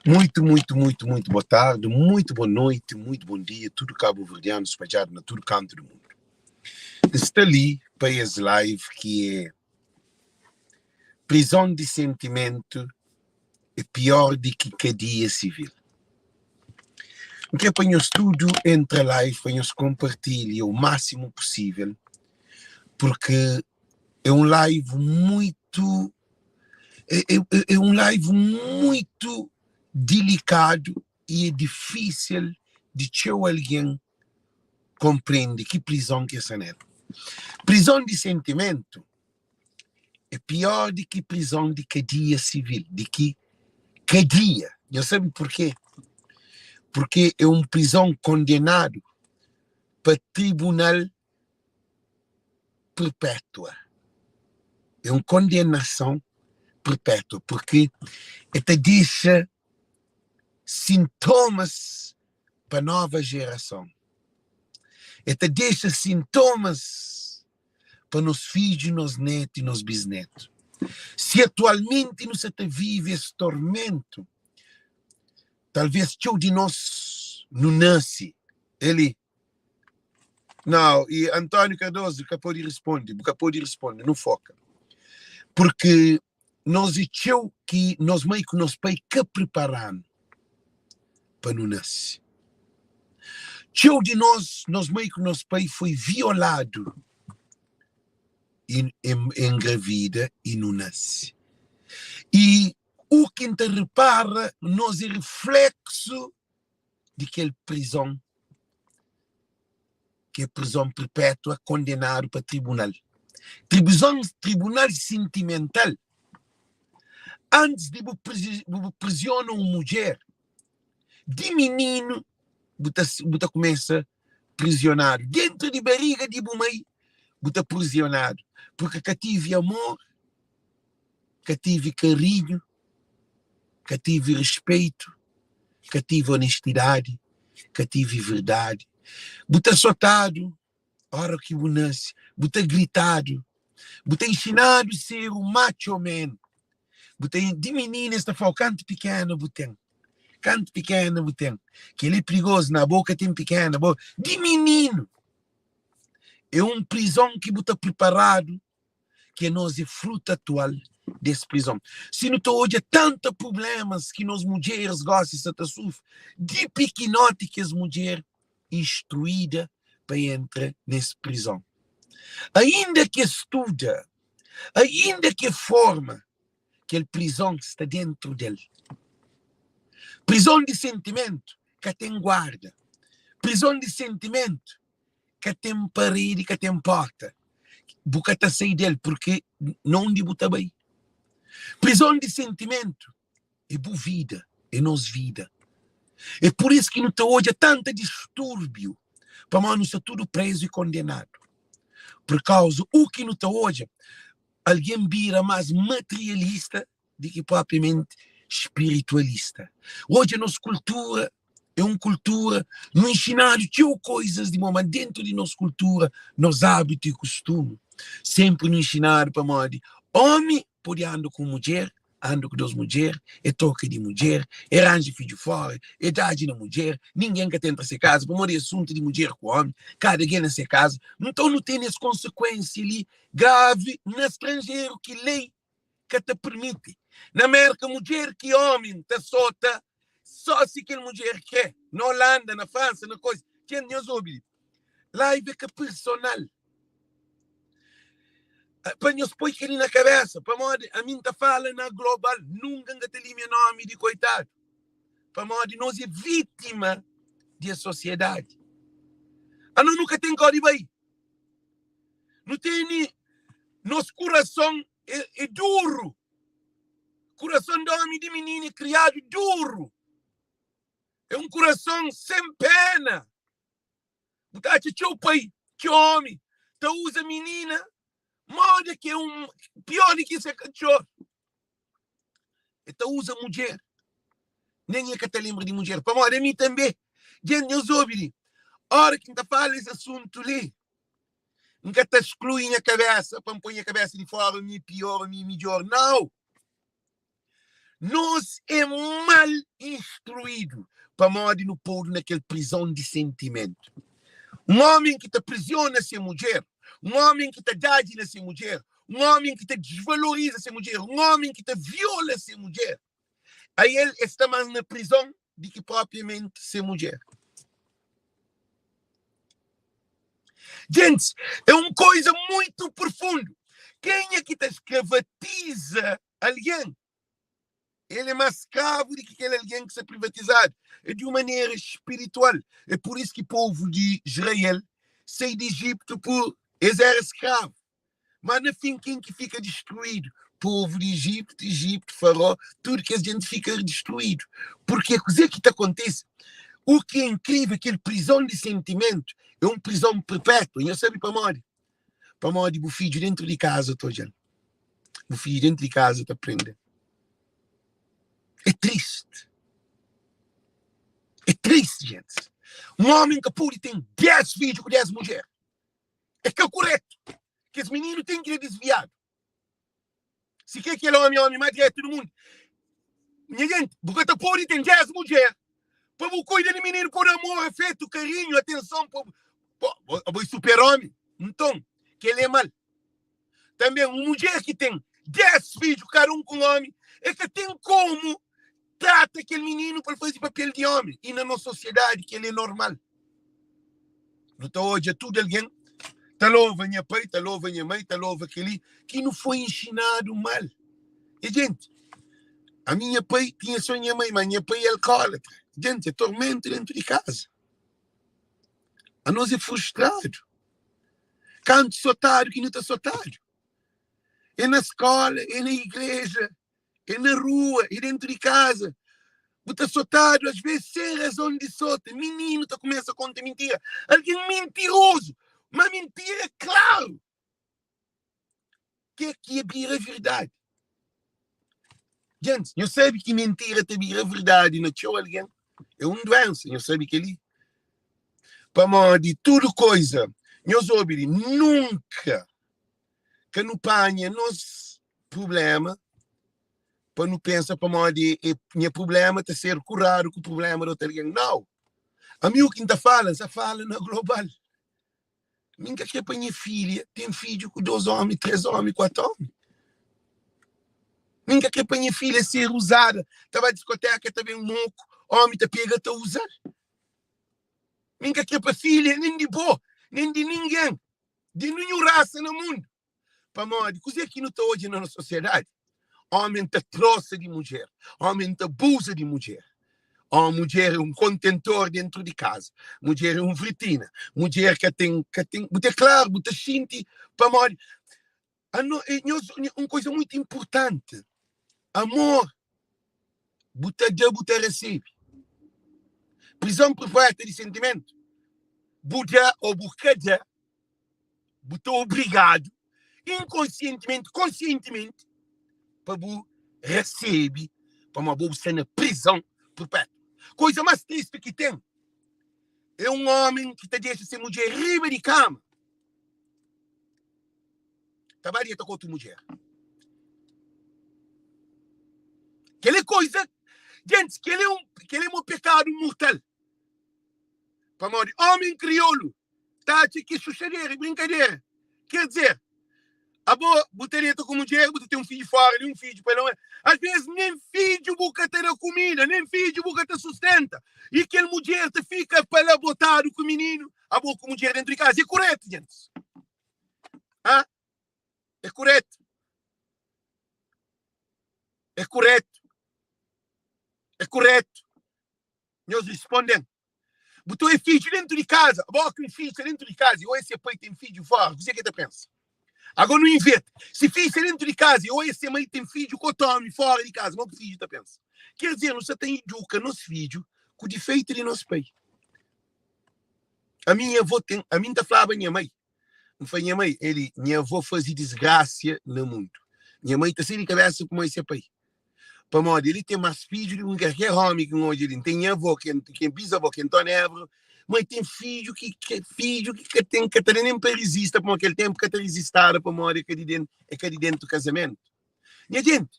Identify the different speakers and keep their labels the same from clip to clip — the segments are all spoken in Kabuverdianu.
Speaker 1: Muito, muito, muito, muito boa tarde, muito boa noite, muito bom dia, tudo cabo-verdiano espalhado na tudo canto do mundo. Sta li pa es live ki é Prisão de sentimento é pior di ki kadia sivil. N kre pa nhos tudo entra live pa nhos kompartilha o máximo possível porque é um live muito é, é, é um live muito delicado e é difícil de txeu algen kompreende ki prizon ki es sta nel. Prizon di sentimentu é pior di ki prizon di kadia sivil, di ki kadia. Nhos sabe purkê? Purkê é un prizon kondenadu pa tribunal perpétua. É un kondenason perpétua, purkê el ta dexa sintomas pa nova jerason. El ta dexa sintomas pa nos fidju, nos netu i nos bisnetu. Si atualmenti nu sa ta vive es tormentu, talvês txeu di nos nu nase el li. Nau, i António Cardoso ka pode responde, bu ka pode responde, nu foka. Porque nos é txeu ki nos mai ku nos pai ka prepara-nu pa nu nase. Txeu di nos, nos mai ku nos pai foi violadu i engravida i nu nase. I u ki N ta repara, nos é refleksu di kel prizon ki é prizon perpétua kondenadu pa tribunal. Tribuzon, tribunal sintimental, antis di bu bu prisiona un mudjer, di mininu bu ta bu ta kumesa prisionadu. Dentru di bariga di bu mai bu ta prisionadu, purki ka tivi amor, ka tivi karinhu, ka tive respeitu, ka tive onestidadi, ka tive verdadi. Bu ta sotadu ora ki bu nase, bu ta gritadu, bu ta inxinadu ser un macho man. Bu ta di minina es ta fla-u kantu pikena bu ten, kantu pikena bu ten. Kel-li é prigozu, na bo ka ten pikena, bo di mininu. É un prizon ki bu ta priparadu ki anos é frutu atual des prizon. Si nu ta odja tanta prublemas ki nos mudjeris gosi sa ta sufri, di pikinoti kes mudjer instruida pa entra nes prizon. Ainda ki es studa, ainda ki e forma, kel prizon sta dentru del. Prizon di sentimentu ka ten guarda. Prizon di sentimentu ka ten paredi, ka ten porta. Bu ka ta sai del, purki na undi bu ta bai? Prizon di sentimentu é bu vida, é nos vida. É pur isu ki nu ta odja tanta distúrbiu, pamodi nu sta tudu prezu i kondenadu. Pur kauza u ki nu ta odja, algen bira más materialista di ki propriamenti spiritualista. Odja nos kultura é un kultura, nu inxinadu txeu koizas di mau, ma dentu di nos kultura, nos abitu i kustumu, senpri nu inxinadu pamodi omi pode anda ku un mudjer, anda ku dos mudjer, e troka di mudjer, e ranja fidju fora, e dadji na mudjer, ningen ka ta entra se kaza pamodi é asuntu di mudjer ku omi, kada gen na se kaza. Nton nu tene es konsekuensia li gravi na stranjeru ki lei ka ta permiti. Na Merka mudjer ki omi ta sota so si kel mudjer kre. Na Holanda, na Fransa, na koisa. Txen nhos obi li. Live é ka personal. Pa nhos poi kel li na kabesa. Pamodi ami N ta fala na global. Nunka N ka ta limia nomi di koitadu. Pamodi nos é vitima di es sosiedadi. Anos nu ka ten kau di bai. Nu tene nos kurason é, é duru. Kurason di omi di mininu é kriadu duru. É un kurason sen pena. Bu ta atxa txeu pai, txeu omi ta uza minina moda ki é un pior di ki se katxor. E ta uza mudjer. Nen e ka ta lenbra di mudjer. Pamodi ami tanbe, dja nhos obi li, ora ki N ta fala es asuntu li, N ka ta sklui nha kabesa pa N poi nha kabesa di fora, mi e pior, mi e midjor. Nau! Nos é mal instruídu pamodi nu podu na kel prizon di sentimentu. Un ómi ki ta prisiona se mudjer, un ómi ki ta dadji na se mudjer, un ómi ki ta disvaloriza se mudjer, un ómi ki ta viola se mudjer, ael el sta más na prizon di ki propriamenti se mudjer. Gentis, é un koiza muitu profundu. Kenha ki ta skravatiza algen, el é más skravu di ki kel algen ki sta privatizadu. É di un manera spiritual. É pur isu ki povu di Israel sai di Ejiptu pur es éra skravu. Má na fin, ken ki fika distruídu? Povu di Ejiptu, Ejiptu, Faraó, tudu kes jenti fika distruídu. Purkê kuzê ki ta kontise? U ki é inkrivel, kel prizon di sentimentu é un prizon perpétua. Nhos sabe pamodi? Pamodi bu fidju dentu di kaza ta odja-l. Bu fidju dentu di kaza ta prende. É triste. É triste, gente. Un ómi ka pode ten 10 fidju ku 10 mudjer. É ka kuretu. Kes mininu ten ki da disviadu. Si ke kel ómi, ómi más dretu di mundu. Nha gente, bu ka ta pode ten 10 mudjer pa bu kuida di mininu, pa bu da amor, afetu, karinhu, atenson, pa bu, abo é super ómi. Nton, kel é mal. Tanbê, un mudjer ki ten 10 fidju, kada un ku un ómi, el ka ten komu trata kel mininu pa el faze papel di ómi. I na nos sosiedadi kel é normal. Nu ta odja tudu algen ta lova nha pai, ta lova nha mai, ta lova kel-li ki nu foi inxinadu mal. E jenti, ami nha pai tinha sô nha mai, ma nha pai é alkólatra. Jenti, é tormentu dentu di kaza. Anos é frustradu. Kantu sotadu ki nu ta sotadu? É na skóla, é na igreja, é na rua, é dentu di kaza. Bu ta sotadu asvês sen razon di sota. Mininu ta kumesa konta mintira. Algen mintirozu, má mintira klaru ke ki é bira verdadi. Gentis, nhos sabe ki mintira ta bira verdadi na txeu algen? É un duénsa, nhos sabe kel-li? Pamodi tudu koiza, nhos obi li, nunka ka nu panha nos prubléma pa nu pensa pamodi e nha prubléma ta ser kuradu ku prubléma di otu algen. Nau! Ami u ki N ta fala, N sa fala na global. Mi N ka kre pa nha filha ten fidju ku dos omi, tres omi, kuatu omi. Mi N ka kre pa nha filha ser uzada, ta ba diskoteka ta ben moku, omi ta pega ta uza-l. Mi N ka kre pa filha nen di bo, nen di ningen, di ninhun rasa na mundu. Pamodi kuzê ki nu ta odja na nos sosiedadi? Omi ta trosa di mudjer, omi ta abuza di mudjer. Ó, mudjer é un kontentor dentru di kaza, mudjer é un vritina, mudjer ka ten, ka ten, bu ta klaru, bu ta xinti pamodi ano, e, nhos, un koisa muitu inpurtanti, amor bu ta da, bu ta resebe. Prizon perpétua di sentimentu, bu da ô bu ka da, bu ta obrigadu inkonsientimenti, konsientimenti pa bu resebe pamodi bo bu sta na prizon perpétua. Koiza más tristi ki ten é un ómi ki ta dexa se mudjer riba di kama ta ba deta ku otu mudjer. Kel é koiza, gentis, kel é un, kel é un pekadu mortal. Pamodi ómi kriolu ta atxa ki é xuxadera, é brinkadera. Ker dizer, abo bu ta deta ku mudjer, bu ta ten un fidju fora li, un fidju pa la. Asves nen fidju bu ka ta da kumida, nen fidju bu ka ta sustenta. I kel mudjer ta fika pa la botadu ku mininu, abo ku mudjer dentu di kaza. É kuretu, gentis? Ha? É kuretu? É kuretu? É kuretu? Nhos responde-m. Bu ta oi fidju dentu di kaza, bo ki un fidju sta dentu di kaza i oi se pai ten fidju fora, kuzê ki el ta pensa? Agora nu inveta, si fidju sta dentu di kaza i oi se mai ten fidju ku otu omi fora di kaza, mo ki fidju ta pensa? Ker dizer, nu sta ta iduka nos fidju ku difeitu di nos pai. Ami nha avó ten, ami N ta flaba nha mai, N fla nha mai, eli, nha avó faze disgrasia na mundu. Nha mai ta sai di kabesa ku mai se pai. Pamodi eli ten más fidju di ki kalker ómi ki N odja li. N ten nha avó, ki é bisavó, ki é António Évora, ma el ten fidju ki ki fidju ki ka ten ka ta da nen pa rizista, pamodi kel ténpu ka ta rizistada pamodi é ka di déntu é ka di déntu kazamentu. Nha jenti,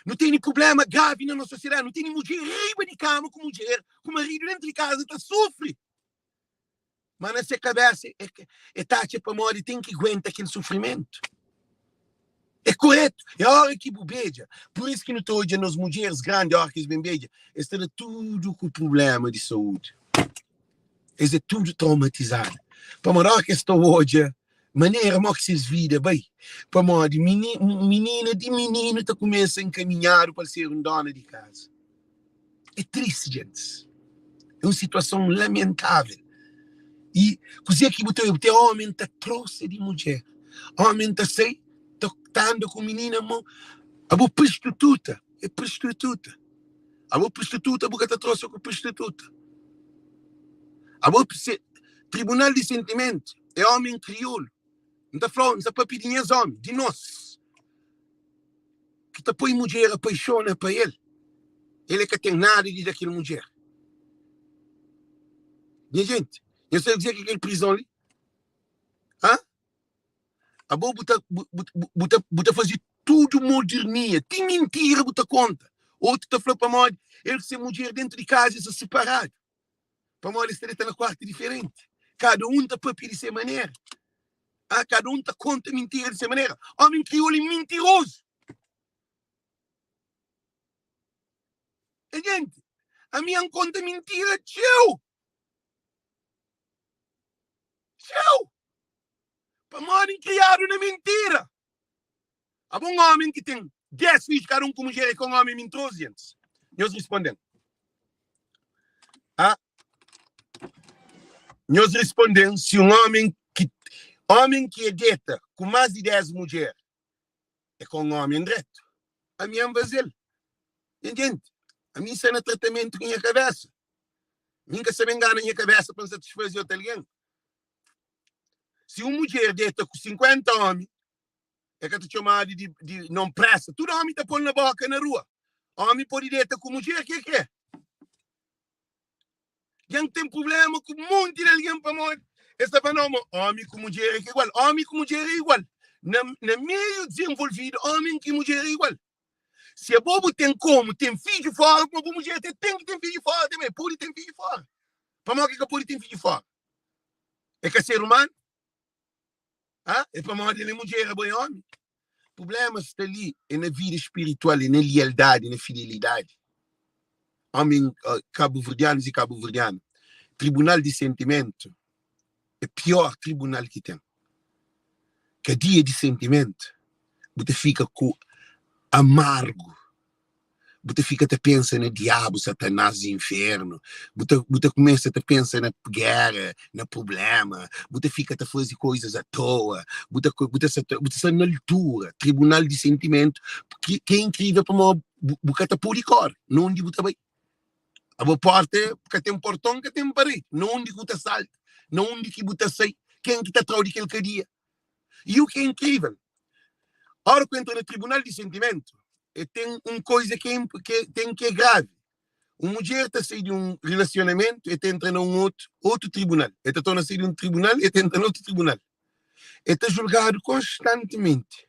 Speaker 1: Nu tene prubléma gravi na nos sosiedadi. Nu tene mudjer riba di kama ku mudjer, ku maridu déntu di kaza ta sufri. Má na se kabésa e ta atxa pamodi ten ki guenta kel sufrimentu. É koretu. É óra ki bu bedja. Pur isu ki nu ta odja nos mudjeris grandi, óra ki es ben bedja, es ta da tudu ku prubléma di saúdi. Es é tudu traumatizadu. Pamodi óra ki es ta odja manera mó ki ses vida bai, pamodi minina di mininu ta kumesa enkaminhadu pa el ser un dóna di kaza. É tristi, gentis. É un situason lamentável. I kuzê ki bu ta obi? Ten ómi ta trosa di mudjer, ómi ta sai, ta, ta anda ku minina mo. Abo prostituta, é prostituta. Abo prostituta, bu ka ta trosa ku prostituta. Abo se, tribunal di sentimentu é ómi kriolu. N ta fla, N ta papia di nhas ómi, di nos. Ki ta poi mudjer apaixona pa el, el é ka ten nada di da kel mudjer. Nha jenti, nhos sabe kuzê ki é kel prizon li? Hã? Abo bu ta, bu, bu, bu ta, bu ta faze tudu modernia, ti mintira bu ta konta. Otu ta fla pamodi el ku se mudjer dentu di kaza es sta siparadu, pamodi es ta deta na kuartu diferenti. Kada un ta papia di se manera. Ah, kada un ta konta mintira di se manera. Ómi kriolu é mintirozu. E jenti, ami N konta mintira txeu. Txeu! Pamodi N kriadu na mintira. Abo un ómi ki ten 10 fidju, kada un ku mudjer, é ka un ómi mintirozu, jentis? Nhos responde-m. Ah, nhos responde-m si un ómi ki ómi ki é deta ku más di 10 mudjer é ka un ómi dretu. Ami N faze-l. Nha jenti, ami N sta na tratamentu ku nha kabésa. Mi N ka sabe ngana nha kabésa pa N satisfaze otu algen. Si un mudjer deta ku 50 ómi, E ka ta txomadu di, di non presa. Tudu omi ta pol na boka na rua. Omi pode deta ku mudjer ki e kre. Dja N ten prublema ku monti di algen pamodi es ta fla, no, ma omi ku mudjer é ka igual. Omi ku mudjer é igual. Na, na meiu dizenvolvidu, omi ki mudjer é igual. Si abo bu ten komu ten fidju fora, kuma bu mudjer te ten ki ten fidju fora tanbe. Pode ten fidju fora. Pamodi ki ka pode ten fidju fora? É ka ser umanu? Ah, é pamodi el é mudjer, abo é omi? Prublema sta li é na vida spiritual, é na lialdadi, na fidelidadi. Omi, kabuverdianus i kabuverdiana, tribunal di sentimentu é pior tribunal ki ten. Kadia di sentimentu, bu ta fika ku amargu bu ta fika ta pensa na diabu, satanás, infernu, bu ta, bu ta kumesa ta pensa na géra, na prubléma, bu ta fika ta faze koizas atoa, bu ta, bu ta sta, bu ta sta na altura, tribunal di sentimentu, ki, ki é inkrível pamodi bu, bu ka ta pode kóre, na undi bu ta bai? Abo porta ka ten porton, ka ten paredi, na undi ki bu ta salta, na undi ki bu ta sai, ken ki ta tra-u di kel kadia? I u ki é inkrível, óra ku entra na tribunal di sentimentu, e ten un koiza ki é ki ten ki é gravi. Un mudjer ta sai di un rilasionamentu, e ta entra na un otu otu tribunal. E ta torna sai di un tribunal, e ta entra na otu tribunal. E ta julgadu konstantimenti.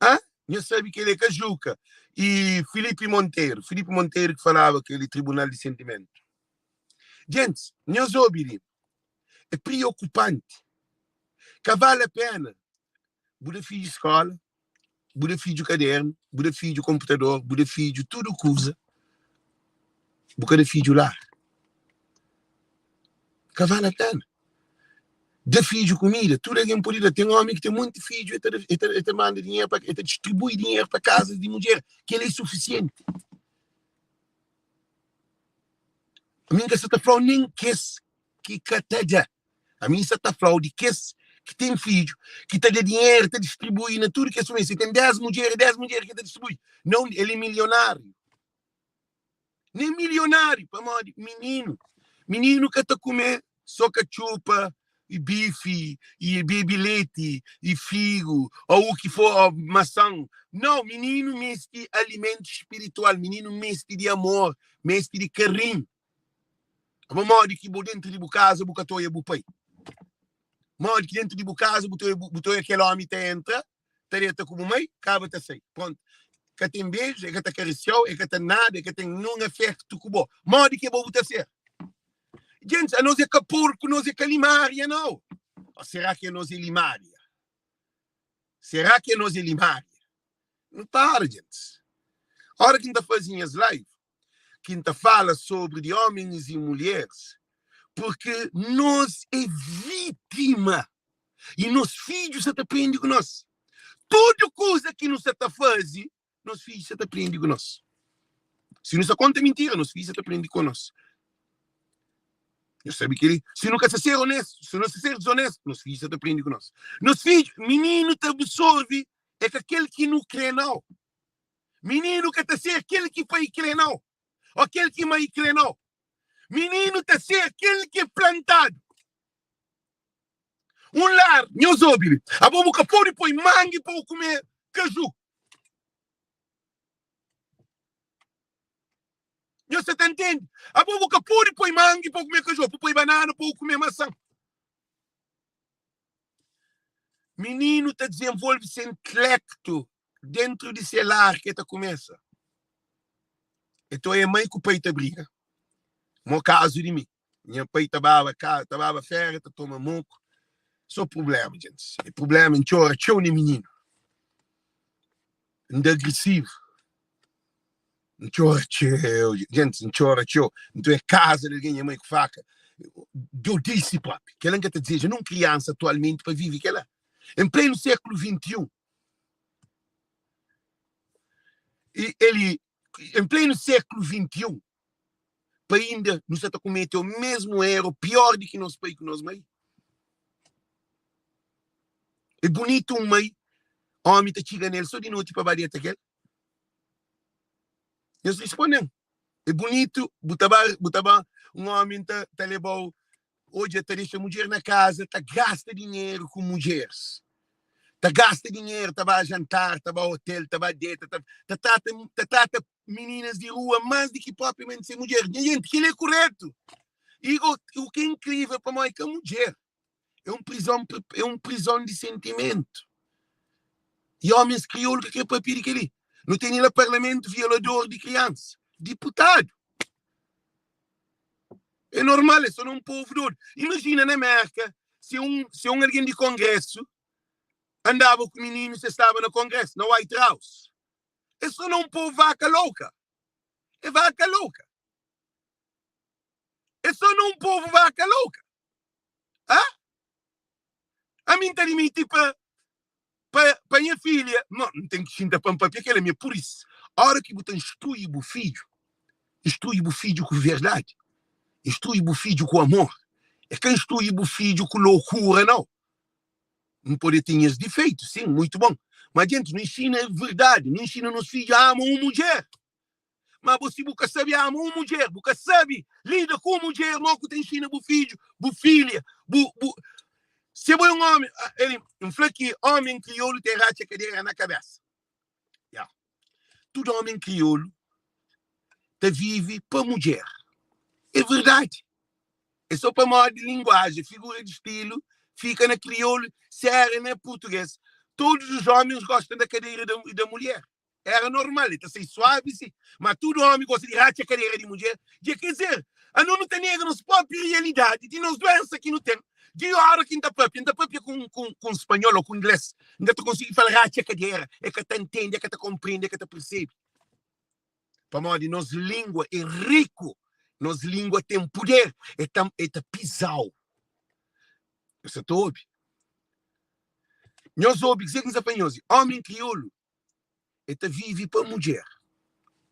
Speaker 1: Ah, nha sabe kel é ka Juka i Filipe Monteiro. Filipe Monteiro ki falaba kel tribunal di sentimentu. Gentis, nhos obi li. É preokupanti. Ka vale a pena bu da fidju skola, bu da fidju kadernu, bu da fidju konputador, bu da fidju tudu kuza, bu ka da fidju lar. Ka vale a pena. Da fidju kumida, tudu algen pode da. Ten omi ki ten monti fidju, e ta, e ta manda dinheru pa, e ta distribui dinheru pa kaza di mudjer. Kel-la é sufisienti. Ami N ka sa ta fla-u nen kes ki ka ta da. Ami N sa ta fla-u di kes ki ten fidju, ki ta da dinheru, ta distribui na tudu kes família. Si ten 10 mudjer, é 10 mudjer ki ta distribui. Nau, el é milionáriu. Nen milionáriu, pamodi mininu, mininu ka ta kume so katxupa i bifi i bebe leti i figu ou u ki for, ou masan. Nau, mininu meste alimentu spiritual, mininu meste di amor, meste di karinhu. Abo modi ki bo dentru di bu kaza bu ka ta oia bu pai? Modi ki dentru di bu kaza bu ta oia, bu ta oia kel omi ta entra? Ta deta ku bu mai, kaba ta sai. Prontu. Ka ten beju, e ka ta karisiau, e ka ta nada, e ka ten nun afektu ku bo. Modi ki bo bu ta ser? Gentis, anos é ka porku, nos é ka limária, nau. Ou será ki anos é limária? Será ki anos é limária? Nu para, gentis. Ora ki N ta faze nhas live, ki N ta fala sobri di homens e mulheres, porque nos é vítima e nos fidjus sa ta prende ku nos. Tudu kuza ki nu sa ta faze, nos fidjus sa ta prende ku nos. Si nu sa konta mintira, nos fidjus sa ta prende ku nos. Nhos sabe kel-li? Si nu ka sa ser onestu, si nu sa ser dizonestu, nos fidjus sa ta prende ku nos. Nos fidju, mininu ta absorve é ka kel ki nu kre nau. Mininu ka ta ser kel ki pai kre nau, ô kel ki mai kre nau. Mininu ta ser kel ki é plantadu. Un lar, nhos obi li. Abo bu ka pode poi mangi pa bu kume kaju. Nhos sa ta ntende? Abo bu ka pode poi mangi pa bu kume kaju, bu poi banana pa bu kume masan. Mininu ta dizenvolve se intelektu dentru di se lar ki el ta kumesa. E ta oia mai ku pai ta briga. Mo kazu di mi. Nha pai ta baba ka, ta baba fera, ta toma moku. So prublema, gentis. E prublema, N txora txeu na mininu. N da agresivu. N txora txeu, gentis, N txora txeu. Nton é kaza di algen, nha mai ku faka. Djo dei si propi. Kela N ka ta dizeja nun kriansa atualmenti pa vive kela. En plenu sékulu 21. I eli, en plenu sékulu 21, pa inda nu sa ta kumete o mesmu eru pior di ki nos pai ku nos mai. É bunitu un mai, omi ta txiga nel so di noti pa ba deta kel. Nhos responde-m, é bunitu bu ta ba, bu ta ba, un omi ta, ta leba-u, odja, ta dexa mudjer na kaza, ta gasta dinheru ku mudjeris, ta gasta dinheru, ta ba jantar, ta ba otel, ta ba deta, ta, ta trata, ta trata mininas di rua más di ki propriamenti se mudjer. Nha jenti, kel-li é kuretu? I go, u ki é inkrivel, pamodi é ka mudjer, é un prizon, é un prizon di sentimentu. I ómis kriolu ka kre papia di kel-li. Nu tene la parlamentu violador di kriansa, diputadu. É normal, é só na un povu dodu. Imajina na Merka, se un, se un algen di kongrésu andaba ku mininu se staba na kongrésu, na White House. É só na un povu vaka louka. É vaka louka. É só na un povu vaka louka. Hã? Ami N ta dimiti pa pa pa nha filha. No, N ten ki xinta pa N papia kel-la mi é pur isu. Óra ki bu ta instrui bu fidju, instrui bu fidju ku verdadi, instrui bu fidju ku amor. É ka instrui bu fidju ku lokura, nau. N pode ten nhas difeitu, sin, muitu bon. Ma djentis, nu inxina verdadi, nu inxina nos fidju ama un mudjer. Ma bo, si bu ka sabe ama un mudjer, bu ka sabe lida ku un mudjer, mo ku ta inxina bu fidju, bu filha, bu, bu. Se bo é un omi, el, N fla ki omi kriolu ten ratxa kadera na kabesa. Ya. Tudu omi kriolu ta vive pa mudjer. É verdadi. É só pamodi linguajen, figura di stilu, fika na kriolu, se era na purtuges. Todos os homens gostam da cadeira da, da mulher. Era normal, el ta sai suavi si. Ma tudu omi gosta di ratxa kadera di mudjer. Dja ker dizer, ano nu ta nega nos propi realidadi di nos duensa ki nu ten. Di ora ki N ta papia, N ta papia ku, ku, ku spanhol o ku ingles, N ka ta konsigi fala ratxa kadera. E ka ta ntende, e ka ta konprende, e ka ta persebe. Pamodi nos lingua é riku, nos lingua ten puder, e ta, e ta pizau. Nhos sa ta obi? Nhos obi kuzê ki N sa fla nhos? Omi kriolu e ta vive pa mudjer.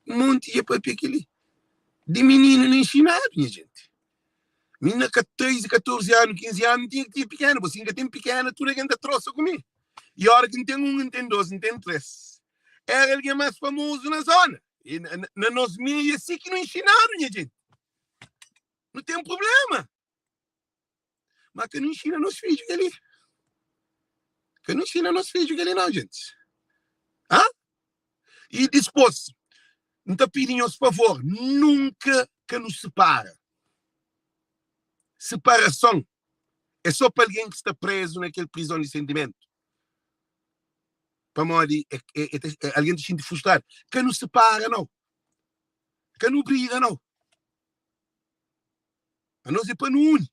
Speaker 1: Monti dja papia kel-li. Di mininu nu inxinadu, nha jenti. Mi na 13, 14 anu, 15 anu, N tinha ki tinha pikena. Bo si N ka ten pikena, tudu algen ta trosa ku mi. I ora ki N ten un, N ten dos, N ten tres. Era algen más famozu na zona. E na, na nos meiu é si ki nu inxinadu, nha jenti. Nu ten prublema. Ma ka nu inxina nos fidju kel-li. Ka nu inxina nos fidju kel-li nau, gentis. Ha? I dispôs, N ta pidi nhos favor, nunka ka nu sipara. Siparason é sô pa algen ki sta prézu na kel prizon di sentimentu. Pamodi algen ta xinti frustradu. Ka nu sipara nau. Ka nu briga nau. Anos é pa nu uni.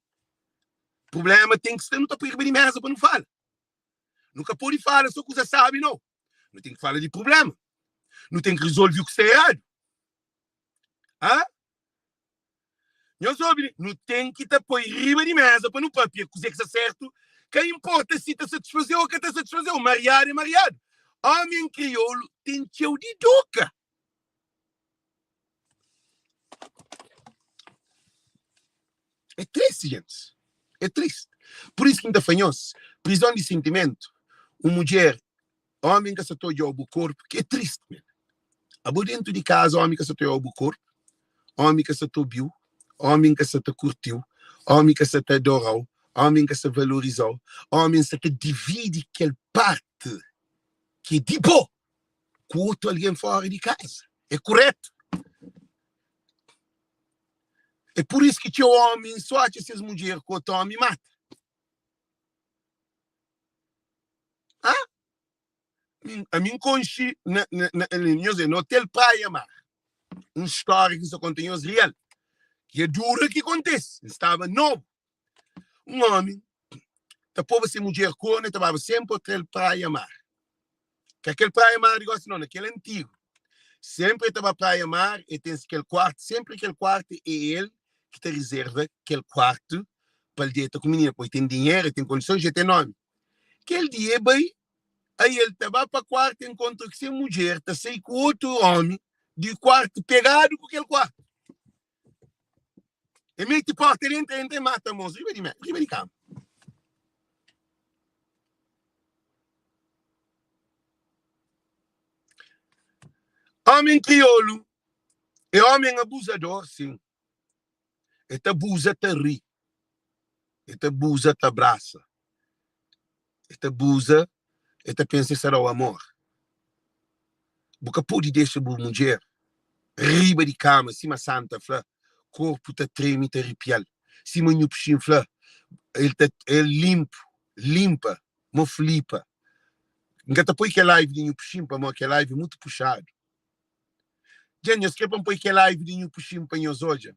Speaker 1: Prubléma ten ki sta, nu ta poi riba di méza pa nu fala. Nu ka pode fala sô kuza sábi nau. Nu ten ki fala di prubléma. Nu ten ki rezolve u ki sta eradu. Ha? Nhos obi li, nu ten ki ta poi riba di méza pa nu pâpia kuzê ki sta sértu, ka inporta si ta satisfaze-u ô ka ta satisfaze-u, mariadu é mariadu. Ómi en kriolu ten txeu di doka. É tristi, gentis. É tristi. Pur isu ki N ta fla nhos, prizon di sentimentu, un mudjer, ómi ka sa ta odja-u bu korpu, ki é tristi men. Abo dentu di kaza, ómi ka sa ta odja-u bu korpu, ómi ka sa ta obi-u, ómi ka sa ta kurti-u, ómi ka sa ta adora-u, ómi ka sa valoriza-u, ómi sa ta dividi kel parti ki é di bo ku otu algen fora di kaza. É kuretu? É pur isu ki txeu ómi sô atxa ses mudjer ku otu ómi mata. Ah? Ami N konxe na, na, na, nhos na Hotel Praia Mar, un stória ki N sta konta nhos real, ki é dura ki kontise. N staba nobu. Un ómi ta poba se mudjer kornu, el ta baba sénpri Hotel Praia Mar. Ka kel Praia Mar di gósi nau, na kel antigu. Sénpri el ta ba Praia Mar, el ten kel kuartu, sénpri kel kuartu é el ki ta rezerva kel kuartu pa el deta ku minina, pamodi el ten dinheru, el ten kondisons, el ten nómi. Kel dia el bai, ai el ta ba pa kuartu, el nkontra ku se mudjer ta sai ku otu ómi di kuartu pegadu ku kel kuartu. El mete porta dentu, el entra, el mata mos riba di riba di kama. Homen kriolu é homen abuzador, sim. El ta abuza ta ri, el ta abuza ta abrasa, el ta abuza, el ta pensa el sta da-u amor. Bu ka pode dexa bu mudjer riba di kama, sima Santa fla, korpu ta treme, ta ripia-l. Sima Nhu Pixin fla, el ta el linpu, linpa, mo flipa. N ka ta poi kel live di Nhu Pixin pamodi kel live é mutu puxadu. Dja nhos kre pa N poi kel live di Nhu Puxin pa nhos odja?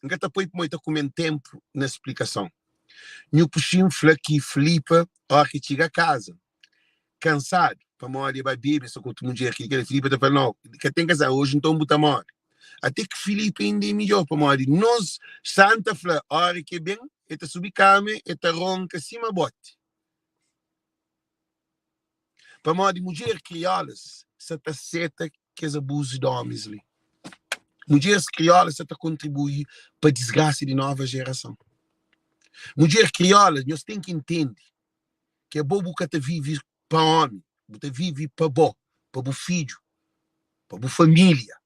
Speaker 1: N ka ta poi pamodi ta kume-m tenpu na splikason. Nhu Puxin fla ki Filipa óra ki txiga kaza, kansadu pamodi e ba bebe so ku otu mudjer ki kel Filipa ta fla no ka ten kaza oji nton bu ta more. Ate ki Filipa inda e midjor pamodi nos Santa fla óra ki e ben e ta subi kama e ta ronka sima boti. Pamodi mudjer kriolas sa ta seta kes abuzu di omis li. Mudjeres kriolas sa ta kontribui pa disgrasa di nova jerason. Mudjer kriolas, nhos ten ki intende ki abo bu ka ta vive pa omi, bu ta vive pa bo, pa bu fidju, pa bu familia.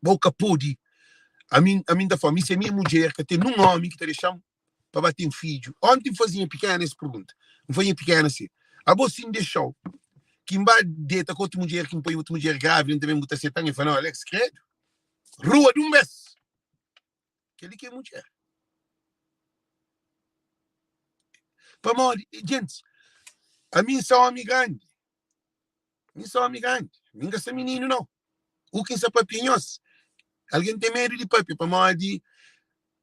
Speaker 1: Bo ka pode, ami, ami N ta fla, mi si ami é mudjer, ka ten nun omi ki ta dexa-m pa ba ten fidju. Onti N faze nha pikena es pergunta. N fla nha pikena si, abo si N dexa-u ki N ba deta ku otu mudjer, ki N poi otu mudjer grávida, N ta ben bu ta seta-m? El fla, nau, Alex, kredu, rua di un bes. Kel-li ki é mudjer. Pamodi, gentis, ami N sta ómi grandi. Mi N sta ómi grandi. Mi N ka sta mininu, nau. U ki N sta papia nhos, algen ten medu di papia, pamodi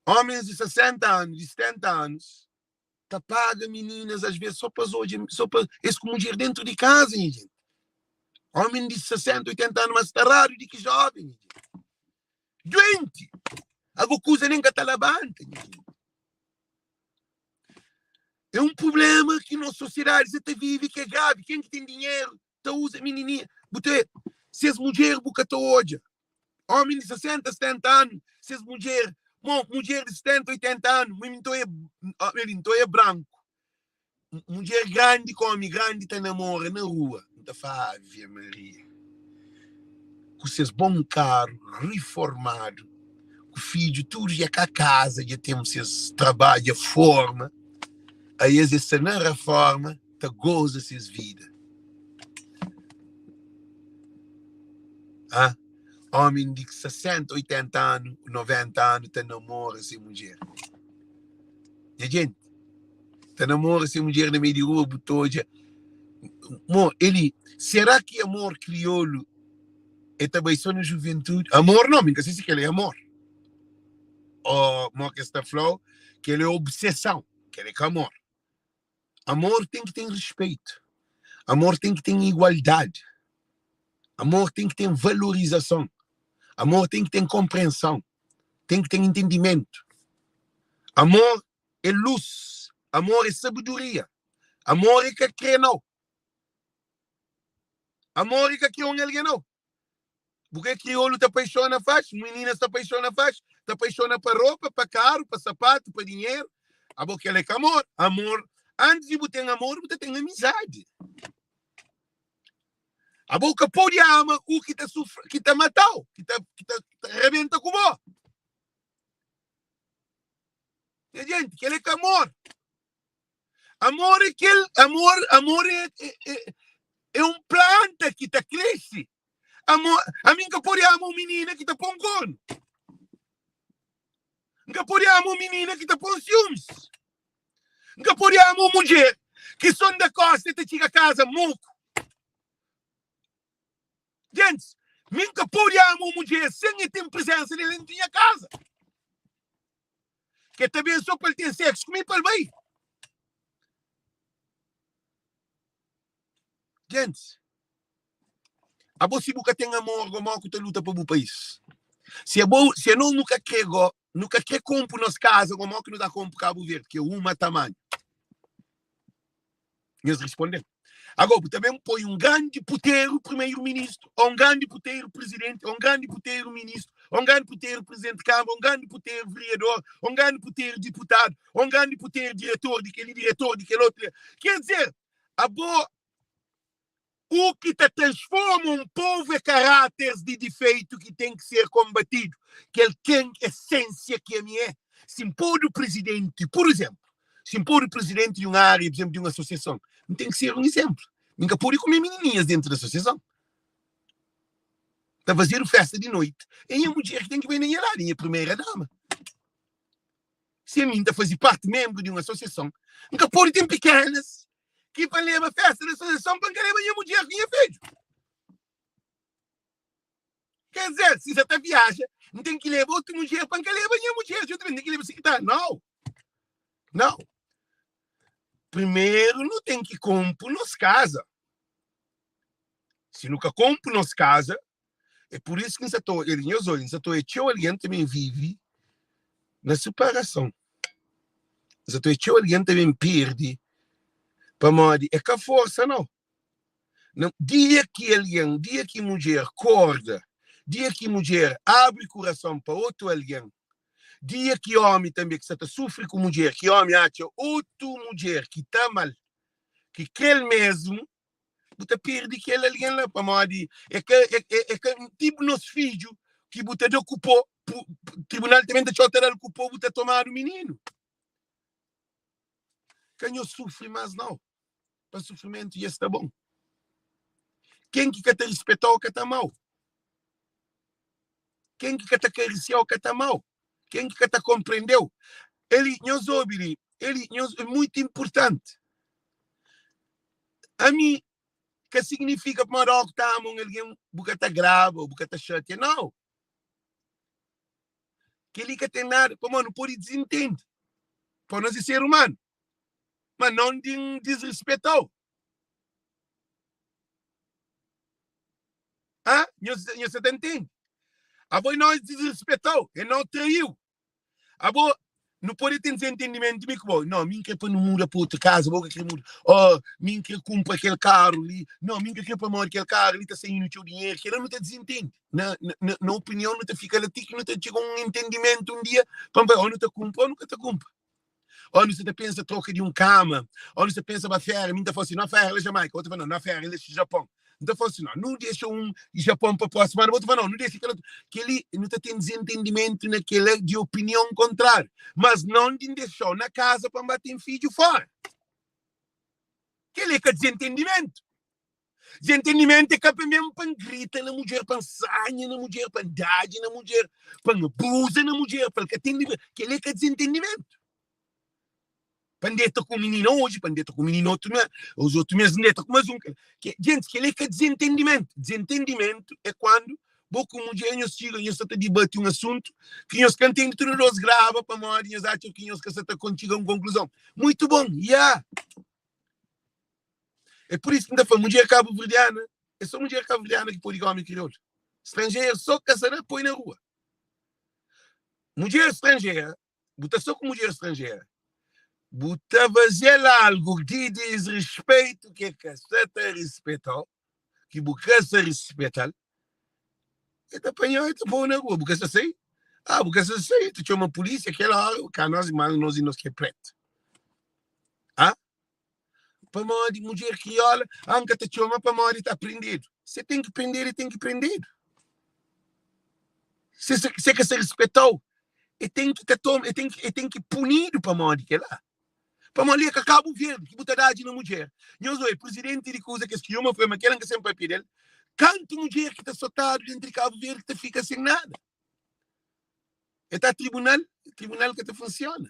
Speaker 1: ómis di 60 anu, di 70 anus, ta paga mininas às vezes só pa es odja, só pa es ku mudjer dentru di kaza, nha gente. Homem di 60, 80 anu mas taradu di ki jovem, nha gente. Duenti! Ago kuza nem ka ta labanta, nha gente. É um problema ki nos sociedade sa ta vive ki é grave. Ken ki ten dinheru ta uza minininha. Bu ta ses mudjer bu ka ta odja. Homi di 60, 70 anu, ses mudjer, mo mudjer di 70, 80 anu, mi nto é, mi nto é branku. Mudjer grandi ku homi grandi ta namora na rua. N ta fla, Ave Maria. Ku ses bon karu riformadu, ku fidju tudu dja ka kaza, dja ten ses trabadju, dja forma. Aí es sta na reforma ta goza ses vida. Ah, homi di 60, 80 anu, 90 anu ta namora se mudjer. Nha gente, ta namora se mudjer na meio di rua, bu ta odja. Mo, Eli, será ki amor kriolu e ta bai so na juventudi? Amor não, mi ka sei si kel é amor. Ou mo ke sta flau, kel é obsessão, kel é ka amor. Amor ten ki ten respeito. Amor ten ki ten igualdade. Amor ten ki ten valorizason. Amor ten ki ten konprenson. Ten ki ten entendimentu. Amor é lus. Amor é sabedoria. Amor é ka kre nau. Amor é ka kre un algen nau. Bu kre kriolu ta paixona faxi, mininas ta paixona faxi, ta paixona pa ropa, pa karu, pa sapatu, pa dinheru. Abo kel é ka amor. Amor, antis di bu ten amor, bu ta ten amizadi. Abo ka pode ama u ki ta sufri, ki ta matau, ki ta, ki ta, ki ta rebenta ku bo. Nha gente, kel é ka amor. Amor é kel, amor, amor é, é, é, é um planta ki ta cresce. Amor, a mim ka pode ama um menina ki ta pôr um corno. Nka pode ama um menina ki ta pôr ciúmes. Nka pode ama um mulher ki son da costa e ta txiga casa moco. Gente, mim ka pode ama um mulher sem e tem presença dele dentro minha casa. Ke ta ben só pa el ten sexo ku mi pa el bai. Gente, abo si bu ka ten amor go mo ku ta luta pa bu país. Si abo, si anos nu ka kre go, nu ka kre konpu nos kaza go mo ki nu ta konpu Kabu Verdi, ki é uma tamanhu. Nhos responde-m. Agora, bu ta ben poi un grandi puteru primeiro-ministro, ou un grandi puteru presidenti, ou un grandi puteru ministro, ou un grandi puteru presidenti de câmara, ou un grandi puteru vereador, ou un grandi puteru diputadu, ou un grandi puteru diretor di kel-li, diretor di kel otu. Quer dizer, abo, u ki ta transforma un povu é karáteres di difeitu ki ten ki ser konbatidu. Kel ken esênsia ki ami é. Si N podu prizidenti, pur izénplu, si N podu prizidenti di un ária, pur izénplu, di un asosiason, N ten ki ser un izénplu. Mi N ka pode kume minininhas déntu di asosiason. Ta fazedu fésta di noiti, é nha mudjer ki ten ki bai na nha ladu, é nha primeira dama. Si ami N ta faze párti, ménbru di un asosiason, N ka pode ten pikénas ki pa leba fésta di asosiason pa N ka leba nha mudjer ku nha fidju. Quer dizer, si sa ta viaja, N ten ki leba otu mudjer pa N ka leba nha mudjer djuntu mi, N ten ki leba sekretáriu. Nau! Nau! Primeru nu ten ki konpu nos kaza. Si nu ka konpu nos kaza, é pur isu ki N sa ta odja, nhos odja, N sa ta odja txeu algen ta ben vive na separason. N sa ta odja txeu algen ta ben perde pamodi é ka forsa, nau. Na dia ki algen, dia ki mudjer korda, dia ki mudjer abri kurason pa otu algen, dia ki omi tanbe ki sa ta sufri ku mudjer, ki omi atxa otu mudjer ki ta ama-l, ki krê-l mesmu, bu ta perde kel algen la, pamodi é ka, é, é, é ka tipo nos fidju ki bu ta da ku pó, tribunal tanbe ta txau ta da-l ku pó, bu ta tomadu mininu. Ka nhos sufri más nau. Pa sufrimentu dja sta bon. Ken ki ka ta rispeta-u ka ta ama-u. Ken ki ka ta karisia-u ka ta ama-u. Ken ki ka ta konprende-u. Eli, nhos obi li, eli, nhos, é mutu inportanti. Ami, ka signifika pamodi óki ta ama un algen bu ka ta graba ô bu ka ta xatia. Nau! Kel-li ka ten nada, pamodi nu pode dizintende, pamodi nos é ser umanu, ma non di N disrispeta-u. Ah, nhos, nhos sa ta ntende? Abo é nos disrispeta-u, é no trai-u. Abo, nu pode ten desentendimentu mi ku bo. No, mi N kre pa nu muda pa otu kaza, bo ka kre muda. Oh, mi N kre kunpra kel karu li. No, mi N ka kre pamodi kel karu li ta saí-nu txeu dinheru. Kela nu ta dizintende. Na, na, na opinion nu ta fika la ti ki nu ta txiga un entendimentu un dia pa nu fla, oh, nu ta kunpra o nu ka ta kunpra. Ó, nu sta ta pensa troka di un kama. Ó, nu sta pensa ba féria. Mi N ta fla si, no féria la Jamaika. Otu fla, no, no féria la Japon. N ta fla si, no, nu dexa un Japon pa prósimu anu. Otu fla, no, nu dexa kel otu. Kel-li, nu ta ten dizentendimentu na kel-la di opinion kontráriu. Mas non di N dexa-u na kaza pa N ba ten fidju fóra. Kel-li é ka dizentendimentu. Desentendimentu é ka pa mesmu pa N grita na mudjer, pa N sanha na mudjer, pa N dadji na mudjer, pa N abuza na mudjer, pa el ka ten liber. Kel-li é ka desentendimentu. Pa N deta ku un minina oji, pa N deta ku un minina otu mês, os otu mês N deta ku más un. Gentis, kel-li é ka dizentendimentu. Dizentendimentu é kuandu bo ku mudjer nhos txiga, nhos sa ta dibati un asuntu ki nhos ka ntende, tudu dos graba pamodi nhos atxa ki nhos ka sa ta txiga un konkluzon. Muitu bon, ya! É pur isu ki N ta fla, mudjer kabuverdiana, é sô mudjer kabuverdiana ki pode kome kriolu. Stranjeru sô ka sa da poi na rua. Mudjer stranjera, bu ta sta ku mudjer stranjera, bu ta faze-l algu di disrespeitu ki el ka sta ta rispeta-u, ki bu ka sta rispeta-l, el ta panha-u, el ta pô-u na rua. Bu ka sta sai? Ah, bu ka sta sai, el ta txoma pulísia kel óra, ka nos, mas nos e nos ki é pretu. Ah? Pamodi mudjer kriola, ah, N ka ta txoma pamodi ta prendedu. Se ten ki prendedu, e ten ki prendedu. Se, se, se ka sa rispetau, e ten ki ta toma, e ten ki, e ten ki punidu pamodi kela. Pamodi li é ka Kabu Verdi ki bu ta dadji na mudjer. Nhos oi, presidenti di kuza kes ki uma foi ma kela N ka sen papia del. Kantu mudjer ki ta sotadu dentru di Kabu Verdi ki ta fika sen nada. E ta tribunal, tribunal ka ta funciona.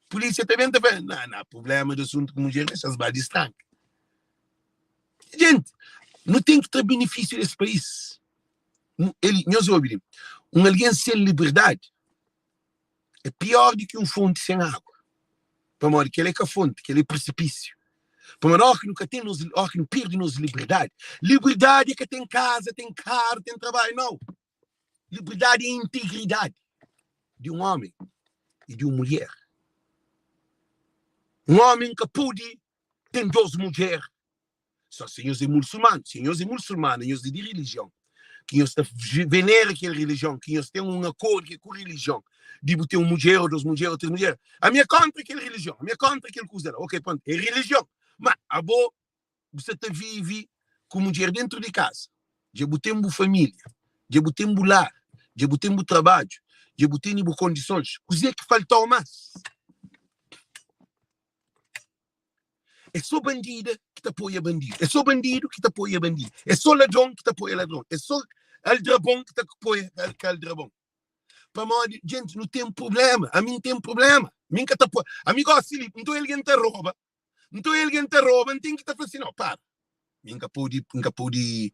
Speaker 1: Polícia ta ben ta fala, na, na, problema de assunto com mulher, deixa-se ba distranca. Gente, não tem que ter benefício desse país. Ele, nós ouvimos, um alguém sem liberdade é pior do que um fonte sem água. Pamodi kel é ka fonte, kel é precipício. Pamodi óki nu ka ten nos, óki nu perde nos liberdade, liberdade é ka ten casa, ten carro, ten trabalho, não. Liberdadi é integridadi di un ómi i di un mulher. Un ómi ka pode ten dôs mudjer só si nhos é musulmanu. Si nhos é musulmanu, nhos é di relijion, ki nhos ta venera kel relijion, ki nhos ten un akordu ku relijion di bu ten un mudjer ô dôs mudjer ô três mudjer. Ami é kóntra kel relijion, ami é kóntra kel kuza la. Ok, prontu, é relijion. Má abo Bu sta ta vive ku mudjer dentu di kaza, dja bu ten bu família, dja bu ten bu lar, dja bu ten bu trabadju, dja bu tene bu kondisons. Kuzê ki falta-u más? É sô bandida ki ta apoia bandidu, é sô bandidu ki ta apoia bandidu, é sô ladron ki ta apoia ladron, é sô aldrabon ki ta apoia aldrabon. Pamodi, djenti, nu ten prubléma. Ami N ten prubléma. Mi N ka ta poi. Ami gósi li, nton algen ta roba. Nton algen ta roba, N ten ki ta fla si, no, para. Mi N ka pode, N ka pode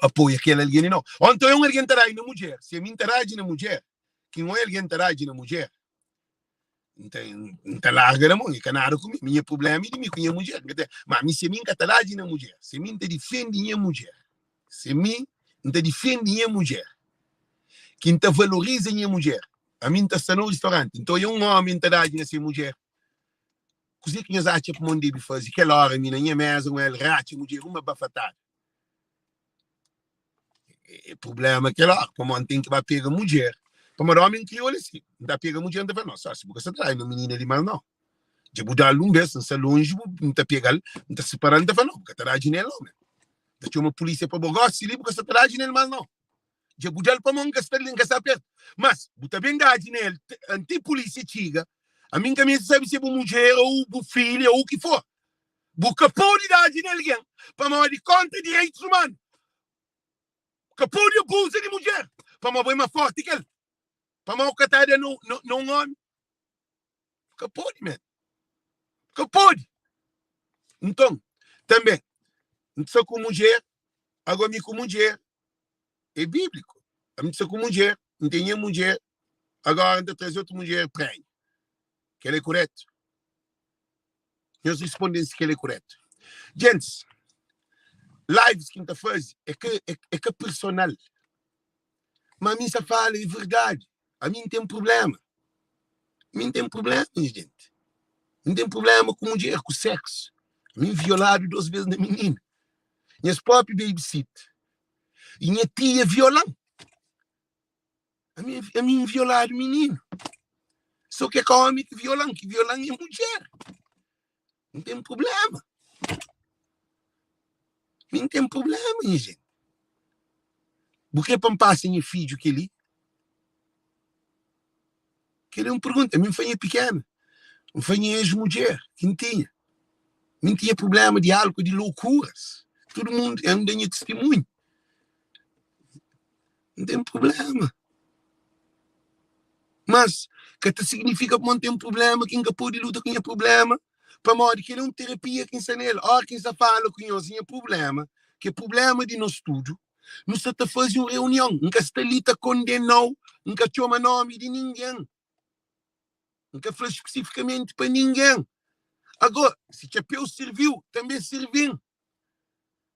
Speaker 1: apoia kel algen li, no. Ô nton é un algen ta rai na mudjer. Si ami N ta raji na mudjer, ki N oi algen ta raji na mudjer, N ta, N ta larga na mon, i ka nada ku mi. Mi nha prubléma é di mi ku nha mudjer. N ka ten, ma mi si ami N ka ta raji na mudjer, si ami N ta difende nha mudjer, si ami N ta difende nha mudjer, ki N ta valoriza nha mudjer, ami N ta sta na un ristoranti, N ta oia un ómi N ta raji na se mudjer, Kuzê ki nhos atxa pamodi N debe faze? Kel óra, mi na nha méza, un el ratxa mudjer uma bafatada. É prubléma kel óra, pamodi N ten ki ba pega mudjer. Pamodi ómi N kriolu é si, N ta pega mudjer, N ta fla, no, só si bu ka sta trai na minina di más, no. Dja bu da-l un bês, N sta lonji, bu, N ta pega-l, N ta sipara-l, N ta fla, no, bu ka ta dadji nel, no, men. N ta txoma pulísia pa bo. Gósi li, bu ka sta ta dadji nel más, no. Dja bu da-l pa mon, N ka sta li, N ka sta pertu. Mas, bu ta ben dadji na el anti pulísia txiga. Ami N ka meste sabe si é bu mudjer ô bu filha ô u ki for. Bu ka pode dadji na algen pamodi kóntra direitus umanu. Bu ka pode abuza di mudjer pamodi bo é más fórti ki el, pamodi bu ka ta da na un ómi. Bu ka pode, man. Bu ka pode. Nton, tanbê, N sta ku mudjer, agó mi ku mudjer é bíblico. Ami sta ku mudjer, N ten nha mudjer, agora N ta traze otu mudjer prenha. Kel é kuretu? Nhos responde-m si kel é kuretu. Gentis, lives ki N ta faze é ka, é, é ka personal. Ma ami N sa fala é verdadi. Ami N ten problema. Mi N ten problema, nha gente. N ten problema ku mudjer, ku sexo. Ami N violadu dos bes na minina. Nhas propi babysit. I nha tia viola-m. Ami, ami N violadu mininu. So ki é ka omi ki viola-m, ki viola-m é mudjer. N ten problema. Mi N ten problema, nha gente. Bu kre pa N pasa nha fidju kel-li? Kel-li é un pergunta. Mi N fla nha pikena. N fla nha ex-mudjer ki N tinha. Mi N tinha problema di álkuol, di loukuras. Tudu mundu, N da nha tistimunhu. N ten problema. Mas, ka ta signifika pamodi N ten problema ki N ka pode luta ku nha problema. Pamodi kel é un terapia ki N sta nel. Óra ki N sta fala ku nhos nha prubléma, ki é prubléma di nos tudu, nu sta ta faze un reunion. N ka sta li ta kondena-u, N ka txoma nómi di ningen, N ka fla spesifikamenti pa ningen. Agó, si txapéu sirvi-u, tanbê sirvi-m.